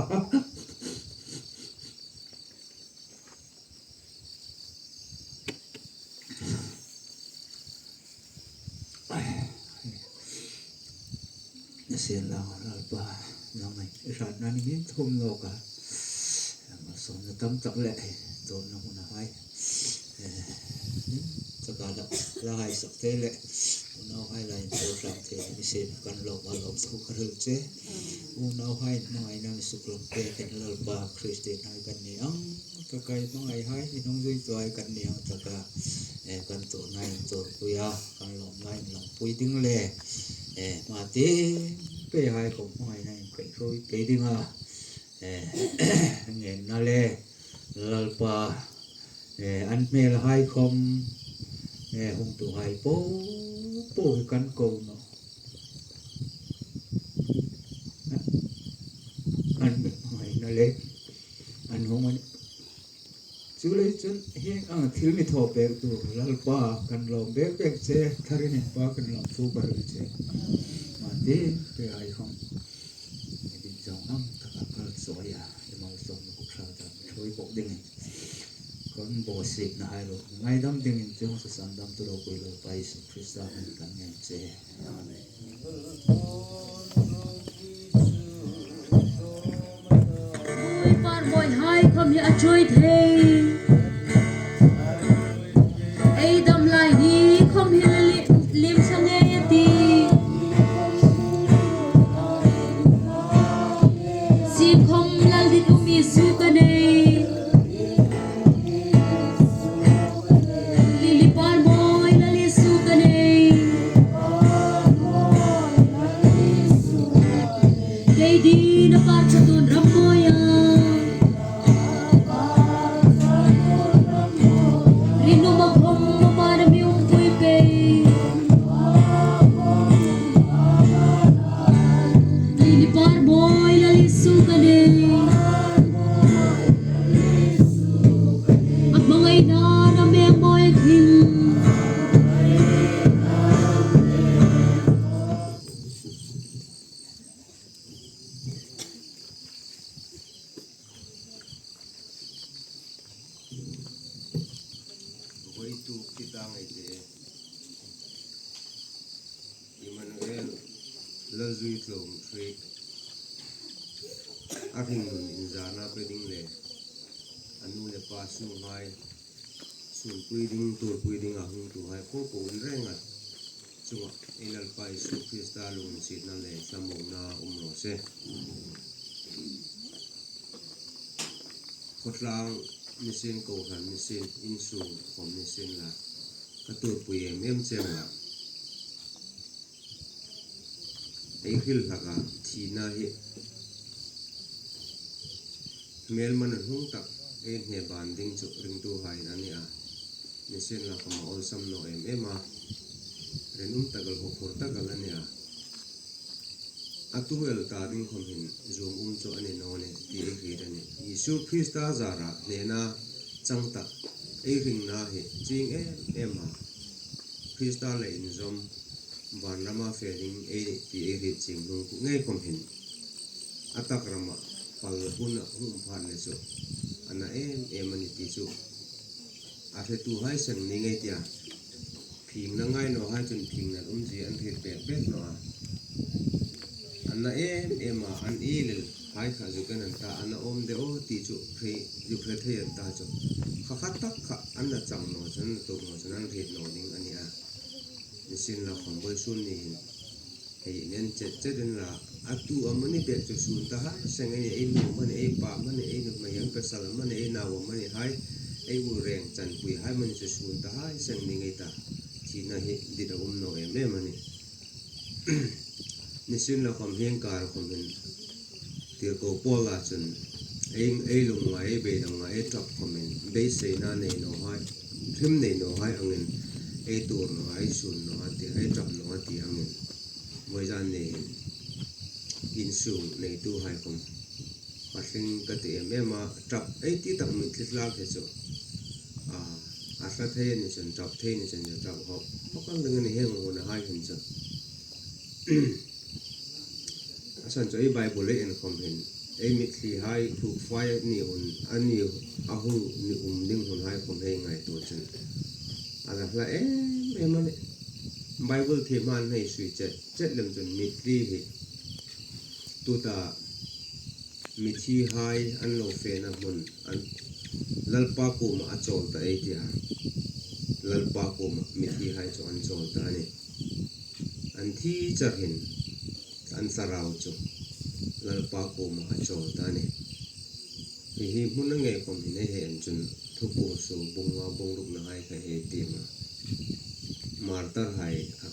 Ni sien la, Lalpa, nangni hratna ni min thum lo ka. Malsawmna tam tak le, eh, tuorna huna hai. Eh, taka la, la hai sak te le. Unau hai la in tuor ram te, ni sien kan lo ma lo tu ka hril che. Unau hai hmangaina mi suklang te kan Lalpa Kristien hai kan ni ang. Ka kai hmangai hai, ni hnung zui tuai kan ni ang taka, eh, kan tuorna in tuorpui a, kan lawmna in lawmpui ding le, eh, hma tieng pei hai khawm hmangaina in kai hrui pei ding a, eh, ngenna le, Lalpa, eh, an hmel hai khawm, eh, hungtu hai po po hi kan ko naw. An hmangaina le, an hung an Chuleiin chun hi, ah, thil mi thaw pek tu Lalpa kan lawm bek bek che, tharin inpa kan lawm thu ka hril che. Hma tieng pei hai khawm, i din zawng ang taka kal chawi a, i malsawmna kut hrang tak ṭhuoi bawk dingin kan bawsietna hai lo ngaidam dingin, chuong chu sandamtu ropui Lalpa Isu Krista hmingin kan ngen che. Amen. Ui, par mawi hai khawm hi a ṭhuoi thei. Ei dam lai ni khawm hi li-, lim sa ngei a ti. Siem khawm lal dit um Isu ka nei. Lili par mawi lal Isu ka nei. Kei dingin a par chatuon ram mawi a. Rinum a khawm a par a mi umpui pei. Lili par mawi lal Isu ka nei. A hmangaina a mi mawi hin. Voi tu kita ngai te. Emmanuel, Lal zui tlung hril. A hringnun inzana pe ding le, a nu le pa sunghai, sunpui ding, tuorpui ding a hungtuhai po po inrenga chunga ei Lalpa Isu Krista lunginsietna le thlamuongna um raw se. Khawtlang ni sien, kohran ni sien, insung khawm ni sien la, ka tuorpui em em che a. Ei hril hlak a, thina hi hmelma nuhnung tak ei hne ban ding chu ringtuhai a ni a. Ni sien la khawma awlsam naw em em a. Rinum tak el, hawkhur tak el a ni a. A tu el ta ding khawm hin zuom um chu a ni naw nih ti ei hriet a nih. Isu Krista zara hnena chang ta ei hringna hi chieng em em a. Krista le inzawm vanrama fe ding ei nih ti ei hriet chieng hlung ngei khawm hin, a tak rama pal huna hung phan le chu a na em em a nih ti chu a hretuhai seng ni ngei tia. Phingna ngai nawhai chun phingna umzie an hriet bek bek naw a. An na em em a, an i lel hai kha zuk en an ta, an na awm de aw ti chu hre, zuk hre thei an ta chu. Kha khat tak kha an na chang naw chun, an na tuok naw chun an hriet naw ding a ni a. Nisienlakhawm vawisun ni hin hei nen chet chet inla, a tu amani bek chu sun ta hai seng ei, ei nu amani, ei pa amani, ei nuhmei, ei pasal amani, ei nau amani hai, ei u reng chanpuihai amani chu sun ta hai seng ni ngei ta. Thina hi dit a um naw em em a nih. Nisienlakhawm hieng kar khawm hin tirko Paula chun ei, ei lungngai, ei beidong ngai, ei ṭap khawmin beiseina nei nawhai, hrim nei nawhai angin ei tuor naw a, ei sun naw a ti, ei ṭap naw a ti angin. Vawizan ni hin insung neituhai khawm a hring ka ti em em a, ṭap ei ti tak mitthli hlak hi chu. A, a hla thei a ni chun ṭap, thei ni chun ṭap hawk hawk ang ding a ni hieng hunahai hin chu. A san chu ei Bible ei en khawm hin, ei mitthlihai hruk fai ni hun, a ni, a hung ni um ding hunhai khawm hei ngaituo chun a la hla em em a nih. Bible thiem hman hei sui chet chet lem chun mittli hi tuta mithihai an lo fena hmun, an Lalpa kuoma a chawl ta ei tia. Lalpa kuoma mithihai chu an chawl ta a nih. An thi char hin an thlarau chu Lalpa kuoma a chawl ta a nih. Hi hi hmun a ngei khawm hin ei hei en chun Thupuong su bung nga bung ruknahai kha hei tiem a. Martyrhai kha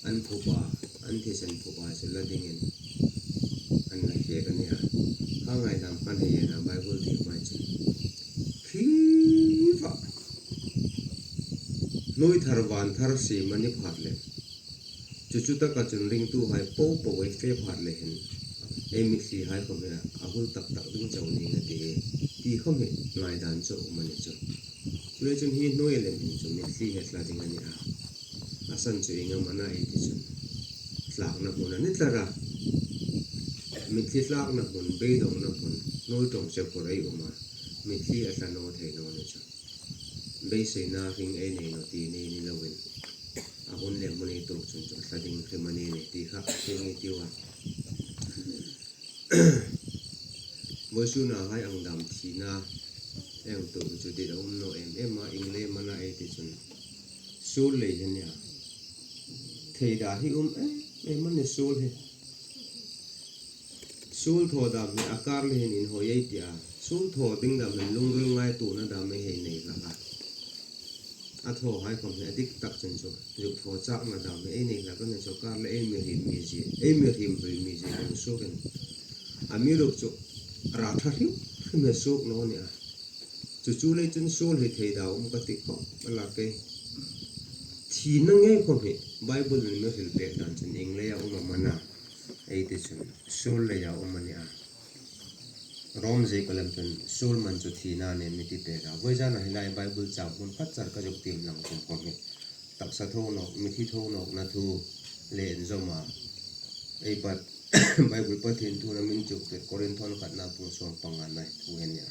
an phuba, an thisen phuba chu la dingin an la hriet a nih a. Kha ngaidam khan hei en a Bible thiem hmai chun. Hring va. Hnuoi thar van thar siem a ni phat le. Chu chu taka chun ringtuhai po po ei fe phat le hin, ei mithlihai khawm hi a hul tak tak ding chau ning a ti hi, ti khawm hi ngaidan chu um a ni chu. Chuleiin chun hi hnuoi lem hin chu mitthli hi a tla ding a ni a. A san chu ieng am a na ei ti chun, tlakna hmun a ni tlat a. Mitthli tlakna hmun, beidongna hmun, hnuoi ṭawng che phur ei um a. Mitthli a tla naw thei naw ni chu. Beiseina hring ei nei naw ti nei ni loin, a hun le hmun ei tuok chun chu a tla ding hrim a ni ni ti kha hre ngei tiu a. Vawisunahai ang dam thina ei hang tuok chu dit a um naw em em a, ieng lei am a na ei ti chun, suol lei hi a nih a. Theida hi um em em a ni suol hi. Suol thaw dam hi a kar le hin inhawi ei ti a. Suol thaw ding dam hin lungril ngaituona dam ei hei nei hlak a. A thawhai khawm hi a dik tak chun chu zuk thaw chakna dam hi ei nei hlak a ni chu, kar le ei mihriem mizie, ei mihriem hrui mizie hung suokin. Amiruokchu ra ṭha hrim hrim hi suok naw a ni a. Chu chu lei chun suol hi theida um ka ti khawp a lak e. Thina ngei khawm hi Bible-in mi hril pek dan chun ieng leia um am a na ei ti chun suol leia um a ni a. Rom ziek a lem chun suol man chu thina a nih mi ti pek a. Vawizana hi lai Bible chang hmun khat char ka zuk tiem lang tum khawm hi taksa tho nawk, mithi tho nawkna thu le inzawma ei pat Bible Pathien thuna min chuk pek Korinthon khatna bung sawm pangana thu hi a nih a.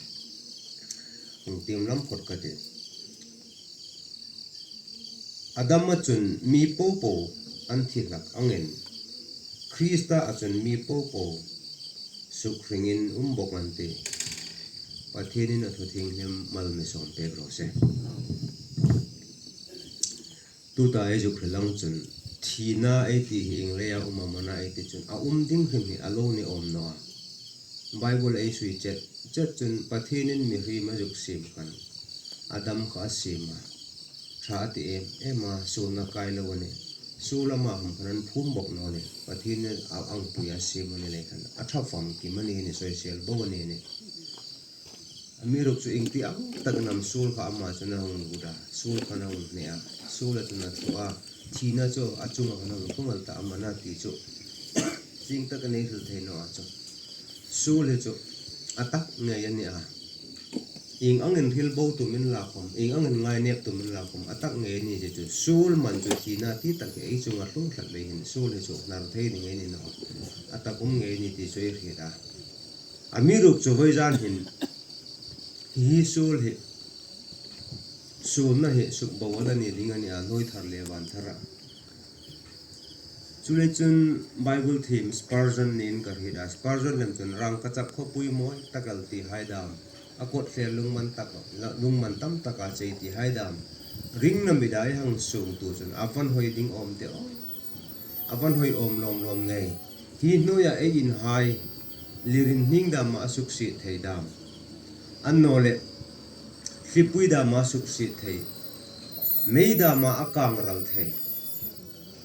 Hung tiem lam phawt ka ti. Adama chun mi po po an thi hlak angin, Krista a chun mi po po suk hringin um bawk an tih. Pathienin a thu thienghlim mal mi sawm pek raw se. Tuta ei zuk hril ang chun, thina ei ti hi ieng leia um am a na ei ti chun, a um ding hrim hi a lo ni awm naw a. Bible ei sui chet chet chun Pathienin mihriem a zuk siem khan, Adam kha a siem a, ṭha a ti em em a, suolna kai lo a nih. Suol ama hum khan an phum bawk naw a nih. Pathienin a angpui a siem a ni lei khan, a ṭha famkim a ni, ni soisel bo a ni a nih. Amiruokchu ieng ti ang takin am suol kha ama chun a hung gut a, suol khan a hung hne a, suol a chun a thaw a, thina chu a chunga khan a hung tlung el ta am a na ti chu. Ieng takin ei hril thei naw a chu. Suol hi chu a tak ngei a ni a. Ieng angin hril bo tum inla khawm, ieng angin ngainep tum inla khawm, a tak ngei a ni zie chu. Suol man chu thina ti tak hi ei chunga tlung tlat lei hin, suol hi chu hnar thei ni ngei ni naw. A tak um ngei ni ti chu ei hriet a. Amiruokchu vawizan hin hi suol hi Suolna hi sukbohna ni ding a nih a, hnuoi thar le van thar a. Chuleiin chun Bible thiem Spurgeon-in ka hriet a, Spurgeon lem chun rangkachak khawpui mawi tak el ti hai dam, a kawtthler lungman tak, lungman tam taka chei ti hai dam, ringna mida ei hang suongtu chun a van hoi ding awm te aw. A van hoi awm lawm lawm ngei. Hi hnuoia ei inhai, lirin hning dama a suksiet thei dam, annawleh thlipui dama a suksiet thei, mei dama a kangral thei,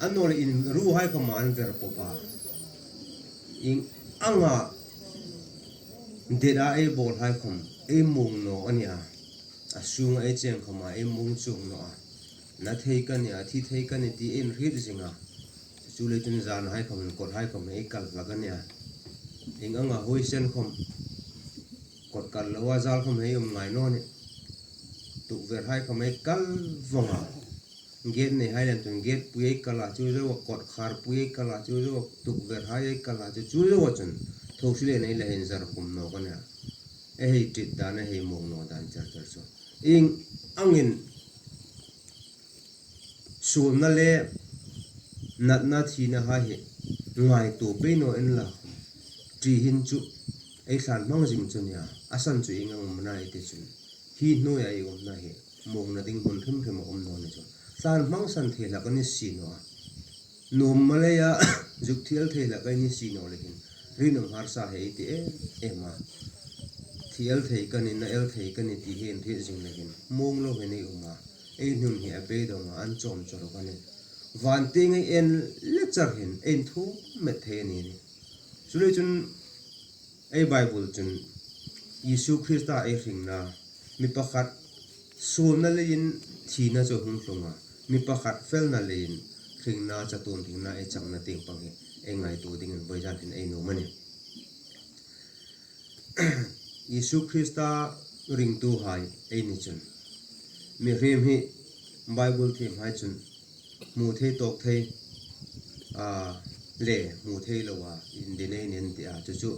annawleh inruhai khawma an ver pawp a, ieng anga deta ei bawlhai khawm ei muong naw a nih a. A sunga ei cheng khawma ei muong chuong naw a. Na thei ka nih a, thi thei ka nih ti ei hriet zing a. Chuleiin chun zanhai khawm, kawthai khawm ei kal hlak a nih a. Ieng anga huoisen khawm, kawt kal loa zal khawm ei um ngai naw nih. Tukverhai khawm ei kal vawng a. Gate neihai lem chun gatepui ei kal a, chu zoa kawtkhârpui ei kal a, chu zoa tukverhai ei kal a, chu, chu zoa chun tho hri le nei le hin zar khum naw ka nih a. Ei hei ṭi dan, ei hei muong naw dan char char chu. Ieng angin suolna le natna thina hai hi ngaituo pei naw inla, ṭi hin chu ei thlân hmang zing chu nih a, a san chu ieng ang am a na ei ti chun, hi hnuoia ei umna hi muongna ding hmun hrim hrim a um naw ni chu. Thlân hmang san thei hlak ei ni si naw a. Nuom maleia zuk thi el thei hlak ei ni si naw leiin, rinum harsa hei ti em em a. Thi el thei ka nih, na el thei ka nih ti hei hriet zing leiin, muong lo hei nei um a. Ei nun hi a beidong a, an chawm chawlh ka nih. Van tieng ei en le char hin, ei inthuom met thei a ni nih. Chuleiin chun ei Bible chun Isu Krista ei hringna, mi pakhat suolna leiin thina chu hung tlung a, mi pakhat felna leiin hringna, chatuon hringna ei changna tieng pang hi ei ngaituo dingin vawizan hin ei nuom a nih. Isu Krista ringtuhai ei ni chun, mihriem hi Bible thiemhai chun hmu thei, tawk thei, a, le hmu thei loa indin ei ni an ti a, chu chu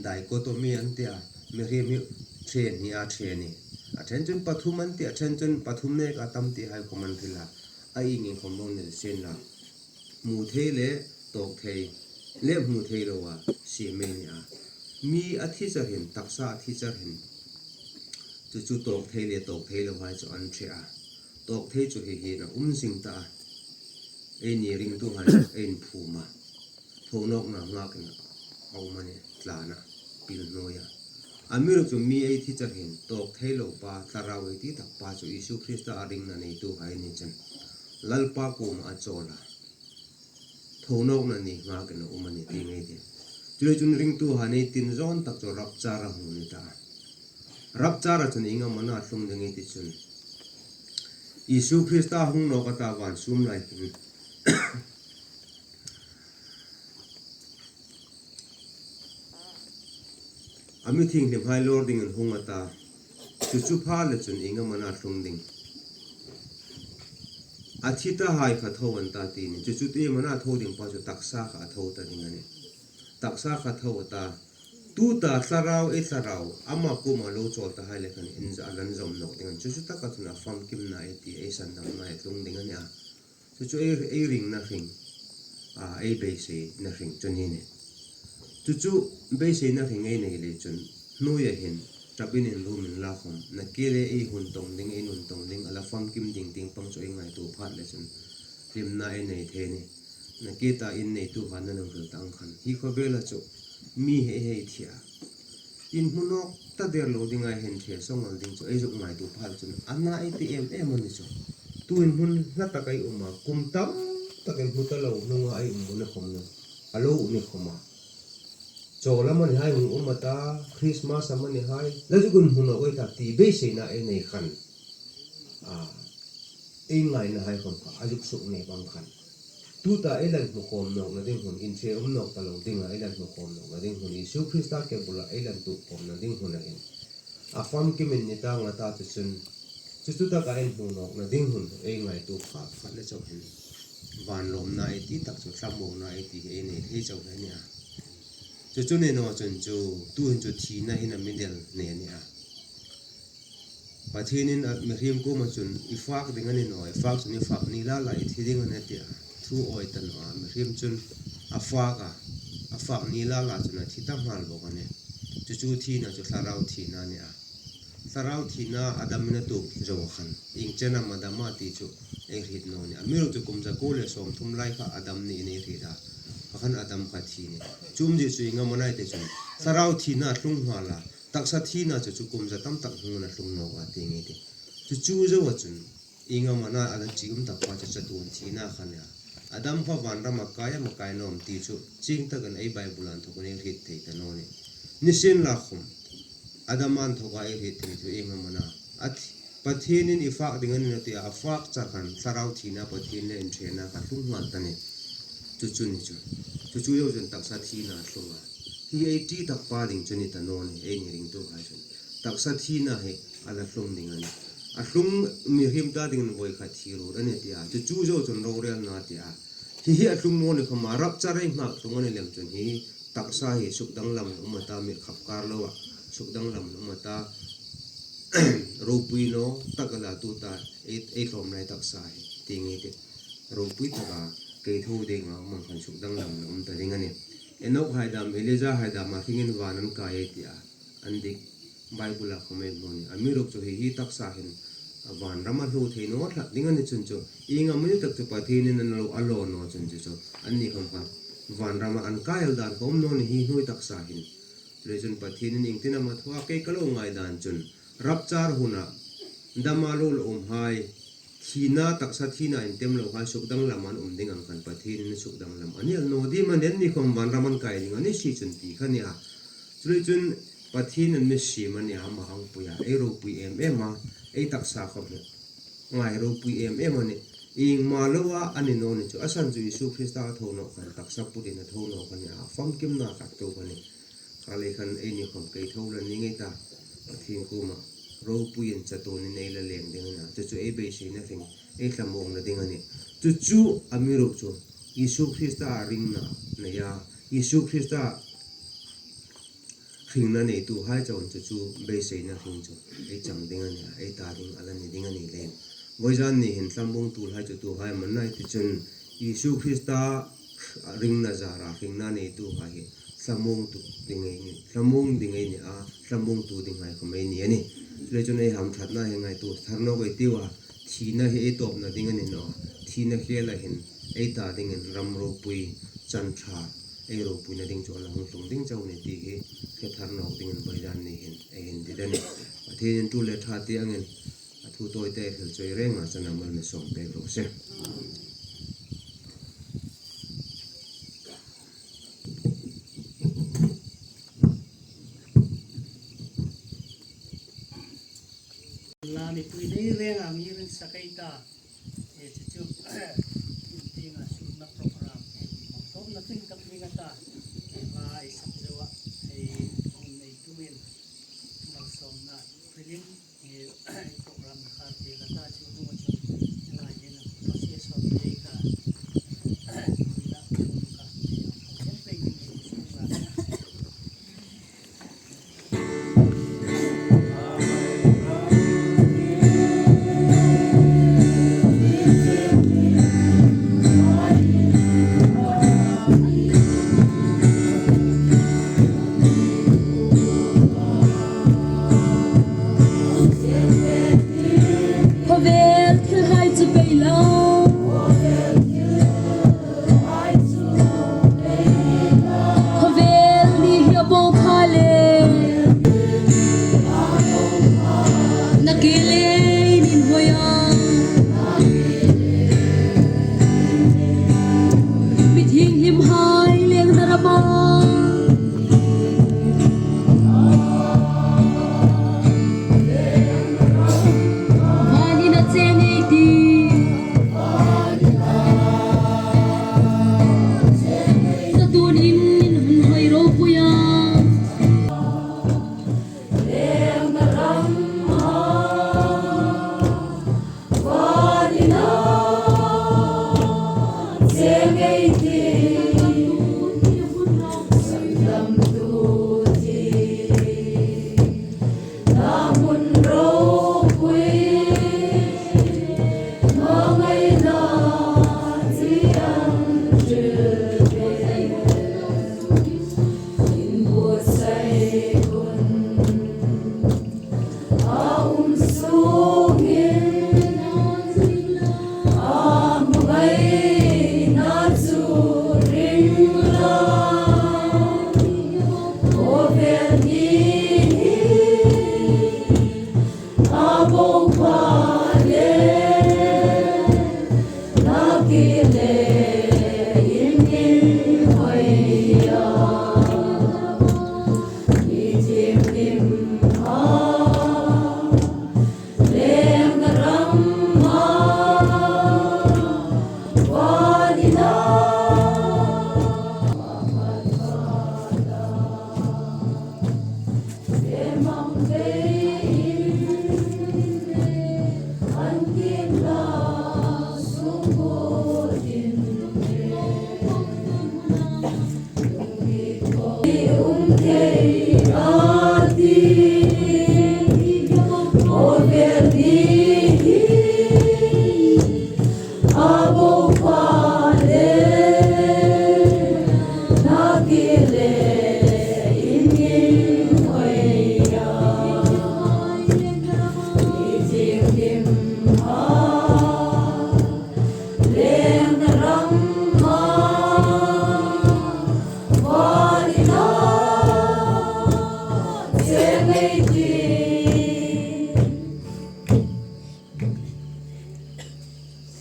dichotomy an ti a, mihriem hi ṭhe hni a ṭhe ni. A ṭhen chun pathum an ti, a ṭhen chun pathum neka tam ti hai khawm an hril a, a ieng ieng khawm lo ni sien la, hmu thei le tawk thei le hmu thei loa siem ei ni a. Mi a thi char hin, taksa a thi char hin, chu chu tawk thei le tawk thei lo hai chu an ṭhe a. Tawk thei chu hi hin a um zing ta a. Eini ringtuhai ei inphum a. Thonawkna ngak in a um a nih, thlân a, pil hnuoia. Amiruokchu mi ei thi char hin tawk thei lo pa, thlarau ei ti tak pa chu Isu Krista a ringna neituhai ni chun Lalpa kuoma a chawl a, thonawkna ni ngak in a um a nih ti ngei ti. Chuleiin chun ringtuhai ei tin zawn tak chu rapture a hung ni ta. Rapture-a chun ieng am a na tlung ding ei ti chun, Isu Krista hung nawk a ta van sûm lai hin, a mi thienghlimhai lawr dingin hung a ta. Chu chu pha le chun ieng am a na tlung ding? A thi tahai kha tho an ta ti ni. Chu chu ieng am a na tho ding pa chu taksa kha a tho ta ding a nih. Taksa kha tho a ta. Tuta thlarau, ei thlarau, ama kuoma lo chawl tahai le khan inza a lan zawm nawk ding a nih. Chu chu taka chun a famkimna ei ti, ei sandamna ei tlung ding a nih a. Chu chu ei, ei ringna hring, a, ei beiseina hring chu ni nih. Chu chu beiseina hring ei nei le chun, hnuoia hin, ṭap in inrum inla khawm, nakie le ei hun tawng ding, ei nun tawng ding, a la famkim ding tieng pang chu ei ngaituo phat le chun, hlimna ei nei thei a nih. Nakie ta in neituhai na lungril ta ang khan, hi khawvela chu mi hei hei thi a, inhmu nawk ta der lo dinga hin ṭhe sawng el ding chu ei zuk ngaituo phat chun a na ei ti em em a ni chu. Tuin hmun hla tak ei um a, kum tam takin hmu ta lo hnunga ei um ni khawm naw, a lo um ni khawm a. Chawl amanihai hung um a ta, Christmas amanihai, la zuk inhmu nawk ei ta ti beiseina ei nei khan, a, ei ngainahai khawm kha a zuk suknep ang khan. Tuta ei lan hmu khawm nawkna ding hun, inṭhe um nawk ta lo dinga ei lan hmu khawm nawkna ding hun, Isu Krista ke bula ei lan tuok khawmna ding huna hin, a famkim in ni ta nga ta chu chun, chu chu taka ei hmu nawkna ding hun ei ngaituo phat phat le chauh hin, van lawmna ei ti tak chu, thlamuongna ei ti hi ei nei thei chauh hi a nih a. Chu chu ni naw chun chu, tuhin chu thina hin a mi del nei a nih a. Pathienin a mihriem kuoma chun, "I fak ding a ni naw, i fak chun i fak ni la la, i thi ding a nih," a ti a. Thu awi ta naw a, mihriem chun a fak a, a fak ni la la chun a thi ta nghal bawk a nih. Chu chu thina chu thlarau thina a ni a. Thlarau thina a damin a tuok zo khan, ieng chen am a dam a ti chu ei hriet naw nih. Amiruokchu kum za kuo le sawmthum lai kha a dam niin ei hriet a. Kha khan a dam kha thi a nih. Chu umzie chu ieng am a na ti chun, thlarau thina a tlung nghal a, taksa thina chu chu kum za tam tak hnunga tlung nawk a ti ngei ti. Chu chu zo a chun, ieng am a na a la chim tak pa chu chatuon thina kha a nih a. A dam kha vanrama kai am a kai naw am ti chu, chieng takin ei Bible-a inthawkin ei hriet thei ta naw nih. Nisienlakhawm, a dam inthawka ei hriet thei chu ieng am a na. A thi-, Pathienin i fak ding a ni naw ti a, a fak char khan thlarau thina Pathien le inṭhena kha tlung nghal ta nih. Chu chu ni chu. Chu chu zo chun taksa thina a tlung a. Hi ei ṭi tak pa ding chu ni ta naw nih, eini ringtuhai chun. Taksa thina hi a la tlung ding a nih. A tlung mihriem ta dingin voi kha thi ruot a nih ti a. Chu chu zo chun rorelna ti a. Hi hi a tlung naw ni khawma, rapture ei nghak tlung a ni lem chun hi taksa hi sukdanglam um a ta, mit khap kar loa sukdanglam um a ta, ropui naw tak a la tu ta, ei, ei hlawm lai taksa hi ti ngei ti. Ropui taka kei tho dinga um ang khan sukdanglam um ta ding a nih. Enok hai dam, Elijah hai dam a hringin van an kai ei ti a. An dik Bible-a khawm ei hmu a nih. Amiruokchu hi, hi taksa hin vanrama hlu thei naw tlat ding a ni chun chu, ieng am a ni tak chu Pathienin a lo, a lo naw chun chu chu, anni khawm kha vanrama an kai el dan khawm naw nih hi hnuoi taksa hin. Chuleiin chun Pathienin iengtin am a thaw a, kei ka lo ngai dan chun, rapture huna dama lo la umhai, thina, taksa thina intem lohai sukdanglam an um ding ang khan Pathienin sukdanglam a ni el naw ding am a ni, anni khawm vanram an kai ding a ni si chun ti kha a ni a. Chuleiin chun Pathienin mi siem a ni a, ama hang pui a, ei ropui em em a, ei taksa khawm hi ngai ropui em em a nih. Iengma loa a ni naw ni chu, a san chu Isu Krista a tho nawk khan taksa putin a tho nawk a ni a, famkimna khat tawk a nih. Kha lei khan eini khawm kei tho la ni ngei ta, Pathien kuoma ropuiin chatuonin ei la leng ding a nih. Chu chu ei beiseina hring, ei thlamuongna ding a nih. Chu chu amiruokchu Isu Krista ringna neia, Isu Krista hringna neituhai chauin chu chu beiseina hring chu ei chang ding a nih, ei ta ding a la ni ding a ni leiin. Vawizan ni hin thlamuong tulhai chu tuhai am a na ti chun, Isu Krista ringna zara hringna neituhai hi thlamuongtu ding ei nih, thlamuong ding ei ni a, thlamuongtu dinghai khawm ei ni a nih. Chuleiin chun ei hamṭhatna hi ngaituo thar nawk ei tiu a, thina hi ei tawpna ding a ni naw a, thina khela hin ei ta dingin ram ropui, chan ṭha, ei ropuina ding chu a la hung tlung ding chau a nih ti hi hre thar nawk dingin vawizan ni hin ei inti ta a nih. Pathienin tul le ṭha ti angin a thu tawite hril chawi renga chun a mal mi sawm pek raw se. La mipui nei renga mi ring sa kei ta. E, chu chu, tin, tin a sukna program, e, tawpna tin ka ring a ta. E, va ei sak zo a, e, hung nei tuin, malsawmna hrilin, e, program khar te ka ta chu, hung chu, ngai yin, process of te ka, e, na, ka, e, ka, Khawvel thilhai chu bei lo. Khawvel ni hi a bo pha le. Na ke le nin hoya. Mi thienghlimhai lengna rama. Vanin a cheng ei ti. Chatuonin in hun hoi ropui a.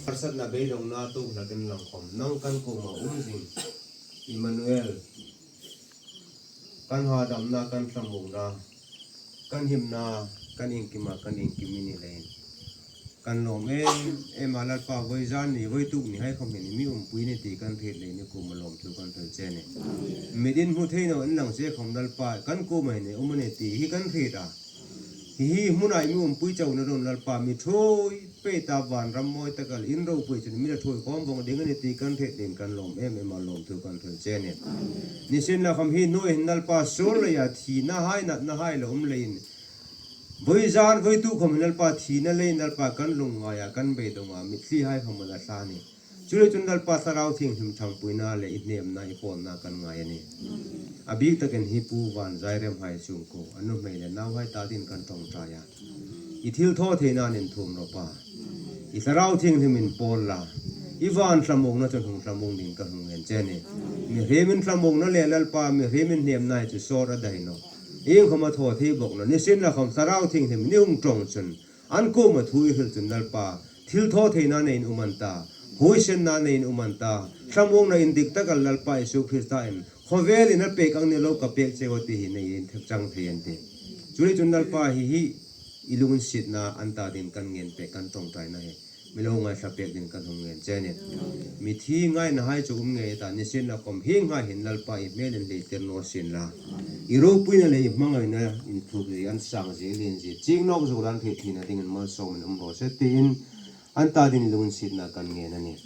Harsatna beidongna tuok hlakin lang khawm nang kan kuoma um zing. Emmanuel, kan hadamna, kan thlamuongna, kan himna, kan iengkima kan iengkim i ni leiin kan lawm em em a. Lalpa, vawizan ni, vawituk ni hai khawm hin mi umpui i nih ti kan hriet leiin i kuoma lawmthu kan hril che a nih. Mitin hmu thei naw inlang che khawm Lalpa, kan kuoma hin um a nih ti hi kan hriet a. Hi hi hmuna i mi umpui chauhna ruok Lalpa, mi ṭhuoi pei ta, vanram mawi taka in ropui chun mi la ṭhuoi khawm vawng ding a nih ti kan hriet leiin kan lawm em em a, lawmthu kan hril che a nih. Nisienlakhawm hi hnuoi hin Lalpa, suol leia thina hai, natna hai la um leiin, vawizan vawituk khawm hin Lalpa, thina leiin Lalpa kan lungngaia, kan beidonga, mitthli hai khawm a la thla a nih. Chuleiin chun Lalpa, Thlarau Thienghlim ṭhangpuina le i hnepna, i pawlna kan ngai a nih. A bik takin hi Pu Vanzairem hai sungkuo a nuhmei le nauhai ta dingin kan ṭawngṭai a. I thilthawtheinain inthuom rawp a. I Thlarau Thienghlimin pawl la, i van thlamuongna chun hung thlamuong dingin kan hung ngen che a nih. Mihriemin thlamuongna le Lalpa, mihriemin hnepna hi chu sawt a dai nawh. Iengkhawm a thaw thei bawk nawh. Nisienlakhawm Thlarau Thienghlimin i hung ṭawng chun, an kuoma thu i hril chun Lalpa, thilthawtheina neiin um an ta, huoisenna neiin um an ta, thlamuongna indik taka Lalpa Isu Krista'n khawvelin a pêk ang ni lo, ka pêk cheu a ti hi neiin thek chang thei an tih. Chuleiin chun Lalpa, hi hi i lunginsietna an ta dingin kan ngen pêk, kan ṭawngṭaina hi mi lo ngaithla pêk dingin kan hung ngen che a nih. Mithi ngaina hai chu um ngei ta, nisienlakhawm hieng hai hin Lalpa, i hmelin hleithlir naw sien la, i ropuina le i hmangaina inthup zie an sang zie, lien zie, chieng nawk zo dan thei thina dingin malsawmin um raw se tiin an ta dingin lunginsietna kan ngen a nih.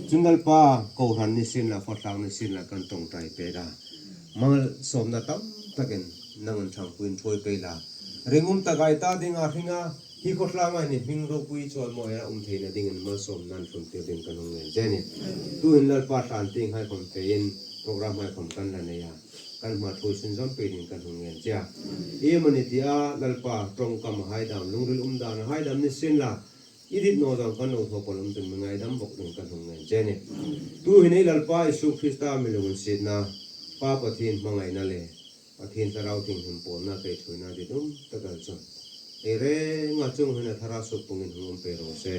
Chun Lalpa, kohran nisienla, khawtlang nisienla kan ṭawngṭai pêk a, malsawmna tam takin nangin ṭhangpuiin ṭhuoi pei la, ringum taka i ta dinga hringa, hi khawtlanga i hming ropui chawimawia um theina dingin malsawmnan tluntir dingin kan hung ngen che a nih. Tuhin Lalpa, tlan tieng hai khawm feiin program hai khawm kan la nei a, kan hma ṭhuoi sunzawm pei dingin kan hung ngen che a. Iemani tia Lalpa, ṭawngkam hai dam, lungril um dan hai dam nisienla, i dit naw zawng kan lo thaw pal um chun mi ngaidam bawk dingin kan hung ngen che a nih. Tuhin ei Lalpa Isu Krista mi lunginsietna, Pa Pathien hmangaina le Pathien Thlarau Thienghlim pawlna, kaithuoina ditum tak el chu ei renga chungah hin a thara suk pungin hung um pei raw se.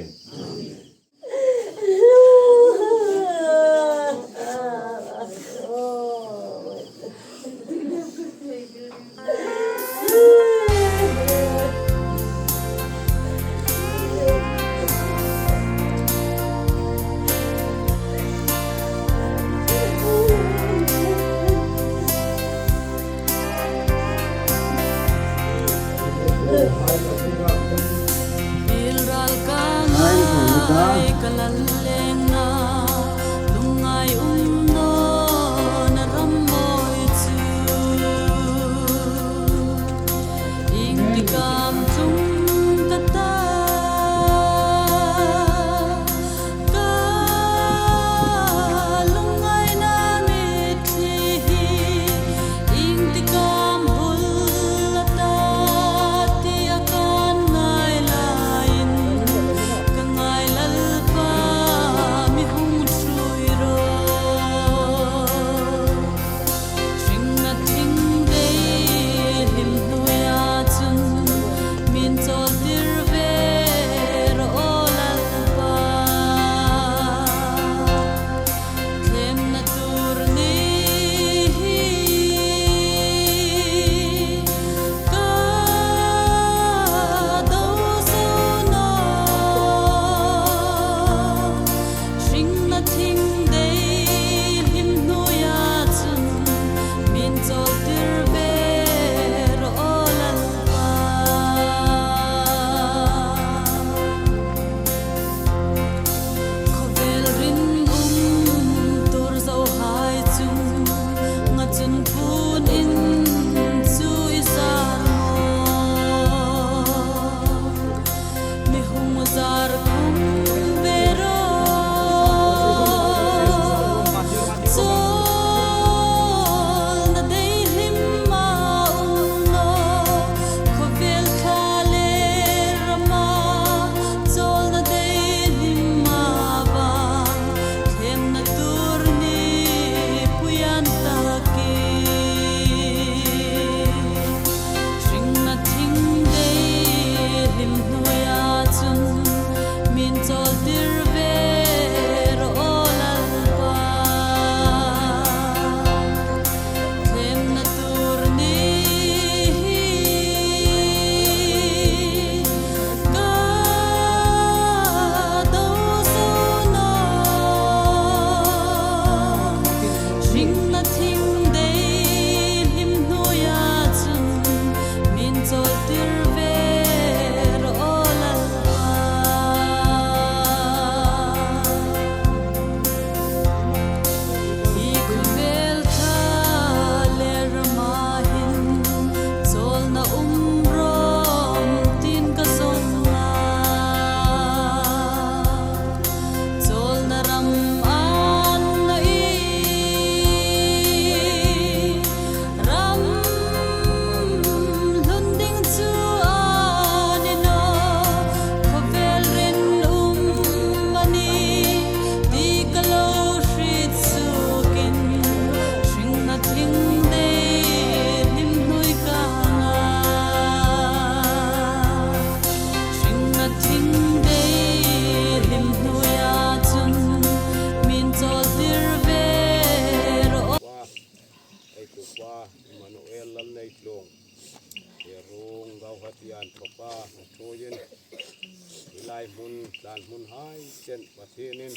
Tlan hmunhai chen Pathienin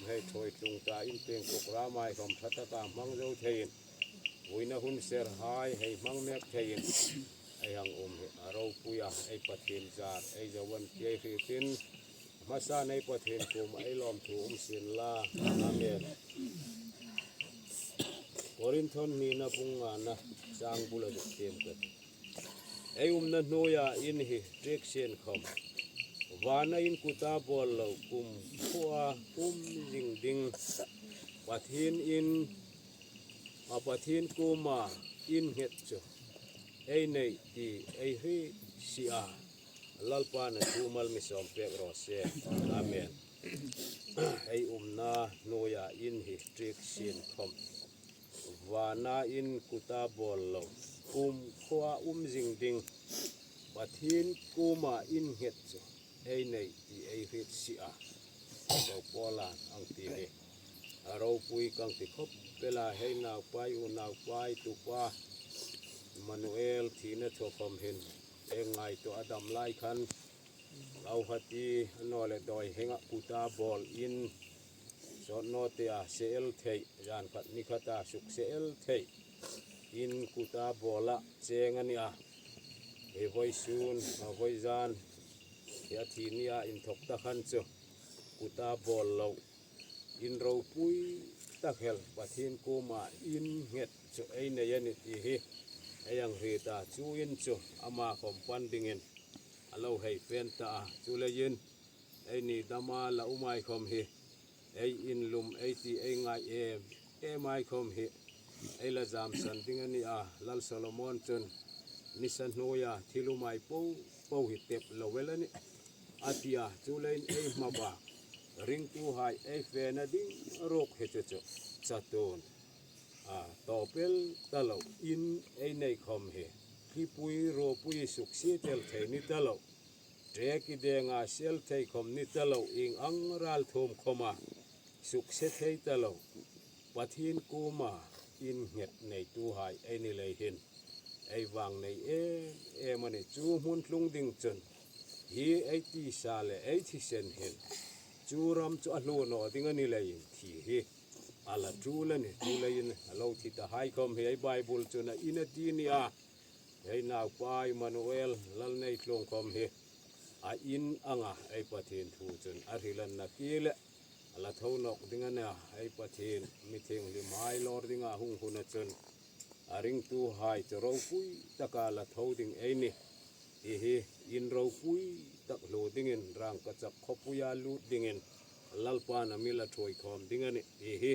hei ṭhuoi tlung ta in tieng kuk ramai khawm ṭha taka hmang zo theiin, vuina hun serhai hei hmang mek theiin, ei hang um hi a ropui a, ei Pathien zar ei zo an ti ei hriet in, hmasan ei Pathien kuoma ei lawmthu um sien la. Amen. Korinthon hnina bung ngana chang bula zuk tiem ka ti. Ei umna hnuoia in hi ṭiek sien khawm, vana in kuta bawl lo kumkhuoa um zing ding Pathien in, a Pathien kuoma in nghet chu ei nei ti ei hriet si a. Lalpan a thu mal mi sawm pek raw se. Amen. Ei umna hnuoia in hi ṭiek sien khawm, vana in kuta bawl lo kumkhuoa um zing ding Pathien kuoma in nghet chu ei nei ti ei hriet si a, Ko Paula ang ti hi a ropui kang ti khop pela hei naupai, unaupai, tupa Manuel thina thaw khawm hin ei ngaituo a dam lai khan, Guwahati a naw le dawi henga kuta bawl in, sawt naw te a se el thei, zan khat ni khata suk se el thei in kuta bawla cheng a ni a. Hi vawisun, a vawizan, hi a thi nia inthok ta khan chu kuta bawl lo in ropui tak hel Pathien kuoma in nghet chu ei nei a ni ti hi ei ang hriet a, chu in chu ama khawm pan dingin a lo hei fen ta a. Chuleiin ei ni dama la umai khawm hi, ei inlum ei ti ei ngai em emai khawm hi ei la zamsan ding a ni a. Lal Solomon chun, nisa hnuoia thil umai po po hi tep lo el a nih, a ti a. Chuleiin ei hmabak ringtuhai ei fena ding ruok hi chu chu chatuon, a, tawp el ta lo in ei nei khawm hi, thlipui ruopui suksie tel thei ni ta lo, ṭek i denga sel thei khawm ni ta lo, ieng ang ralthuom khawma sukse thei ta lo Pathien kuoma in nghet neituhai ei ni lei hin, ei vang nei em em a nih. Chu hmun tlung ding chun hi ei tisa le ei thisen hin chu ram chu a hluo naw ding a ni leiin thi hi a la tul a nih. Chuleiin a lo thi tahai khawm hi ei Bible chun a in a ti ni a. Ei naupa Immanuel Lalneitluong khawm hi a in anga ei Pathien thu chun a hril a na ki le a la tho nawk ding a nih a. Ei Pathien mi thienghlimhai lawr dinga hung huna chun a ringtuhai chu ropui taka la tho ding ei ni ti hi, in ropui tak hluo dingin Rangkachak khawpuia lut dingin Lalpan a mi la ṭhuoi khawm ding a nih ti hi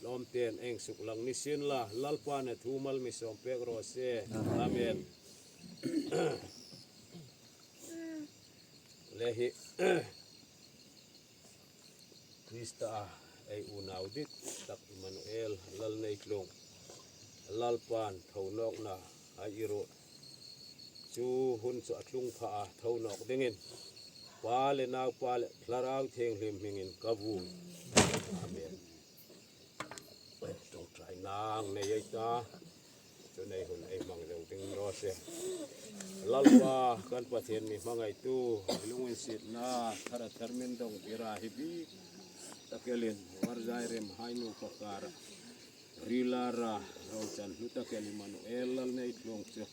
lawmten ei suklang ni sien la. Lalpan a thu mal mi sawm pek raw se. Amen. Le hi Krista ei unau dit tak Immanuel Lalneitluong, Lalpan tho nawkna a i ruot chu hun chu a tlung pha a, tho nawk dingin Pa le Naupa le Thlarau Thienghlim hmingin ka vui. Amen. Ṭawngṭai nang nei ei ta. Chu nei hun ei hmang zo ding raw se. Lalpa kan Pathien mi hmangaitu, lunginsietna thara thar min dawng dira hi bik tak elin, Varzai remhai nupa kara rila ra, rochan hlu tak el Immanuel Lalneitluong chu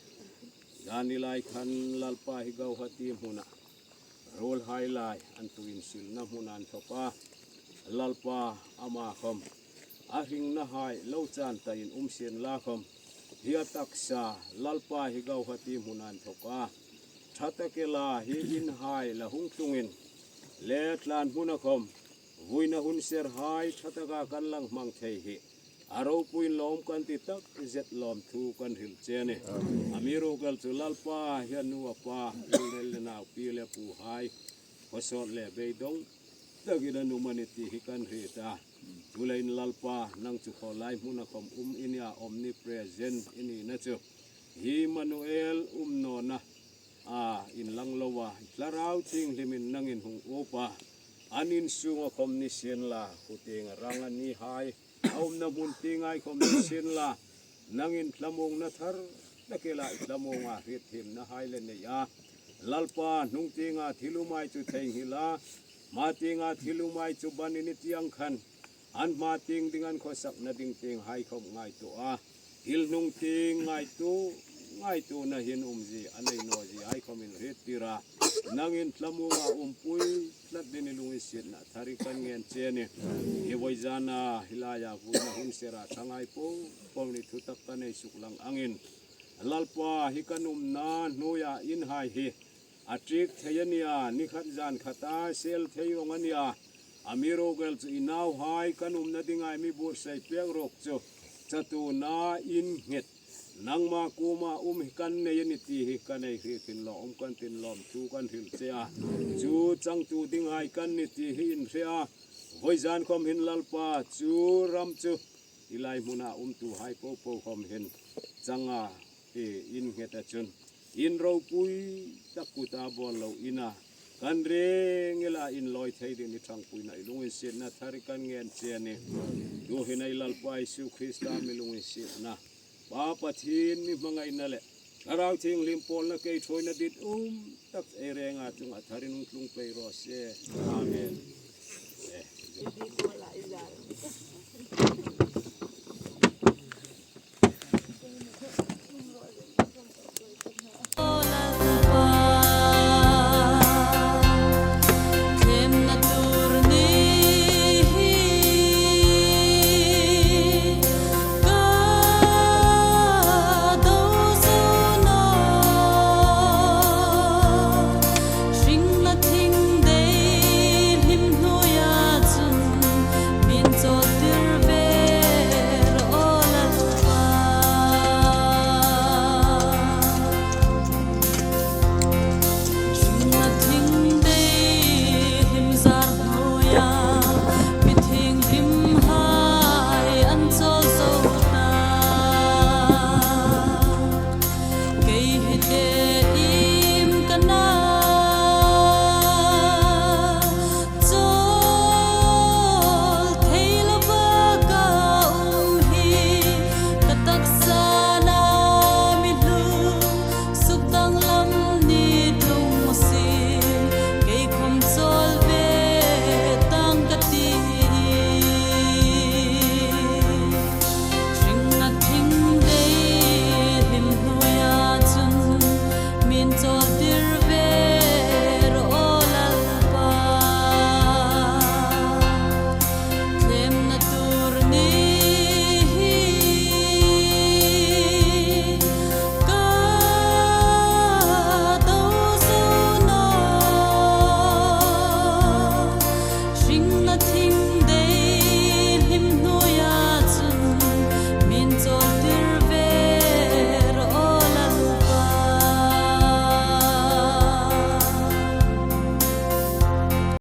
zani lai khan Lalpa hi Guwahati hmuna ruolhai lai an tuin silna hmuna an thawk a. Lalpa ama khawm a hringnahai lo chan tain um sien la khawm, hi a taksa Lalpa hi Guwahati hmuna an thawk a. Ṭha tak ela hi inhai la hung tlungin le tlan hmuna khawm vuina hun serhai ṭha taka kan lang hmang thei hi a ropuiin lawm kan ti tak zet lawmthu kan hril che a nih. Amiruokchu Lalpa hi a nu a pa, pil le naupi le puhai, khawsawt le beidawng takin an um a nih ti hi kan hriet a. Chuleiin Lalpa, nang chu khawlai hmuna khawm um i ni a, omnipresent i nina chu hi Immanuel um nawna a inlang loa, Thlarau Thienghlimin nangin hung upa, an insunga khawm ni sien la, khutienga rang a nihai, a umna hmun tiengai khawm ni sien la, nangin thlamuongna thar tak ela i thlamuonga hrietthiemnahai le nei a. Lalpa, hnung tienga thil umhai chu theinghil a, Hma tienga thil um hai chu ban i ni tieng khan, an hma tieng ding, an khawsakna ding tienghai khawm ngaituo a, thil hnung tieng ngaituo, ngaituona hin umzie, a nei nawzie hai khawm inhriettir a, nangin thlamuonga umpui tlat dingin i lunginsietna thar hi kan ngen che a nih. Hi vawizana hi laia vuina hun sera thlanghai po po ni thutak kan nei suklang angin, Lalpa, hi kan umna hnuoia inhai hi a ṭiek thei a nih a, ni khat zan khata sel thei vong a nih a, amiruokchu i nauhai kan umna dinghai mi buotsai pek ruok chu, chatuona in nghet, nangma kuoma um hi kan nei a nih ti hi kan hriet hin lawm kan tin, lawmthu kan hril che a, chu changtu dinghai kan nih ti hi in hre a, vawizan khawm hin Lalpa, chu ram chu i lai hmuna umtuhai po po khawm hin changa, e, in nghet a chun, in ropui tak kuta bawl lo ina, kan reng ila inlawi thei dingin i ṭhangpuina, i lunginsietna thar hi kan ngen che a nih. Tuhin ei Lalpa Isu Krista mi lunginsietna, Pa Pathien mi hmangaina le Thlarau Thienghlim pawlna kei ṭhuoina ditum tak ei renga chunga tharin hung tlung pei raw se. Amen.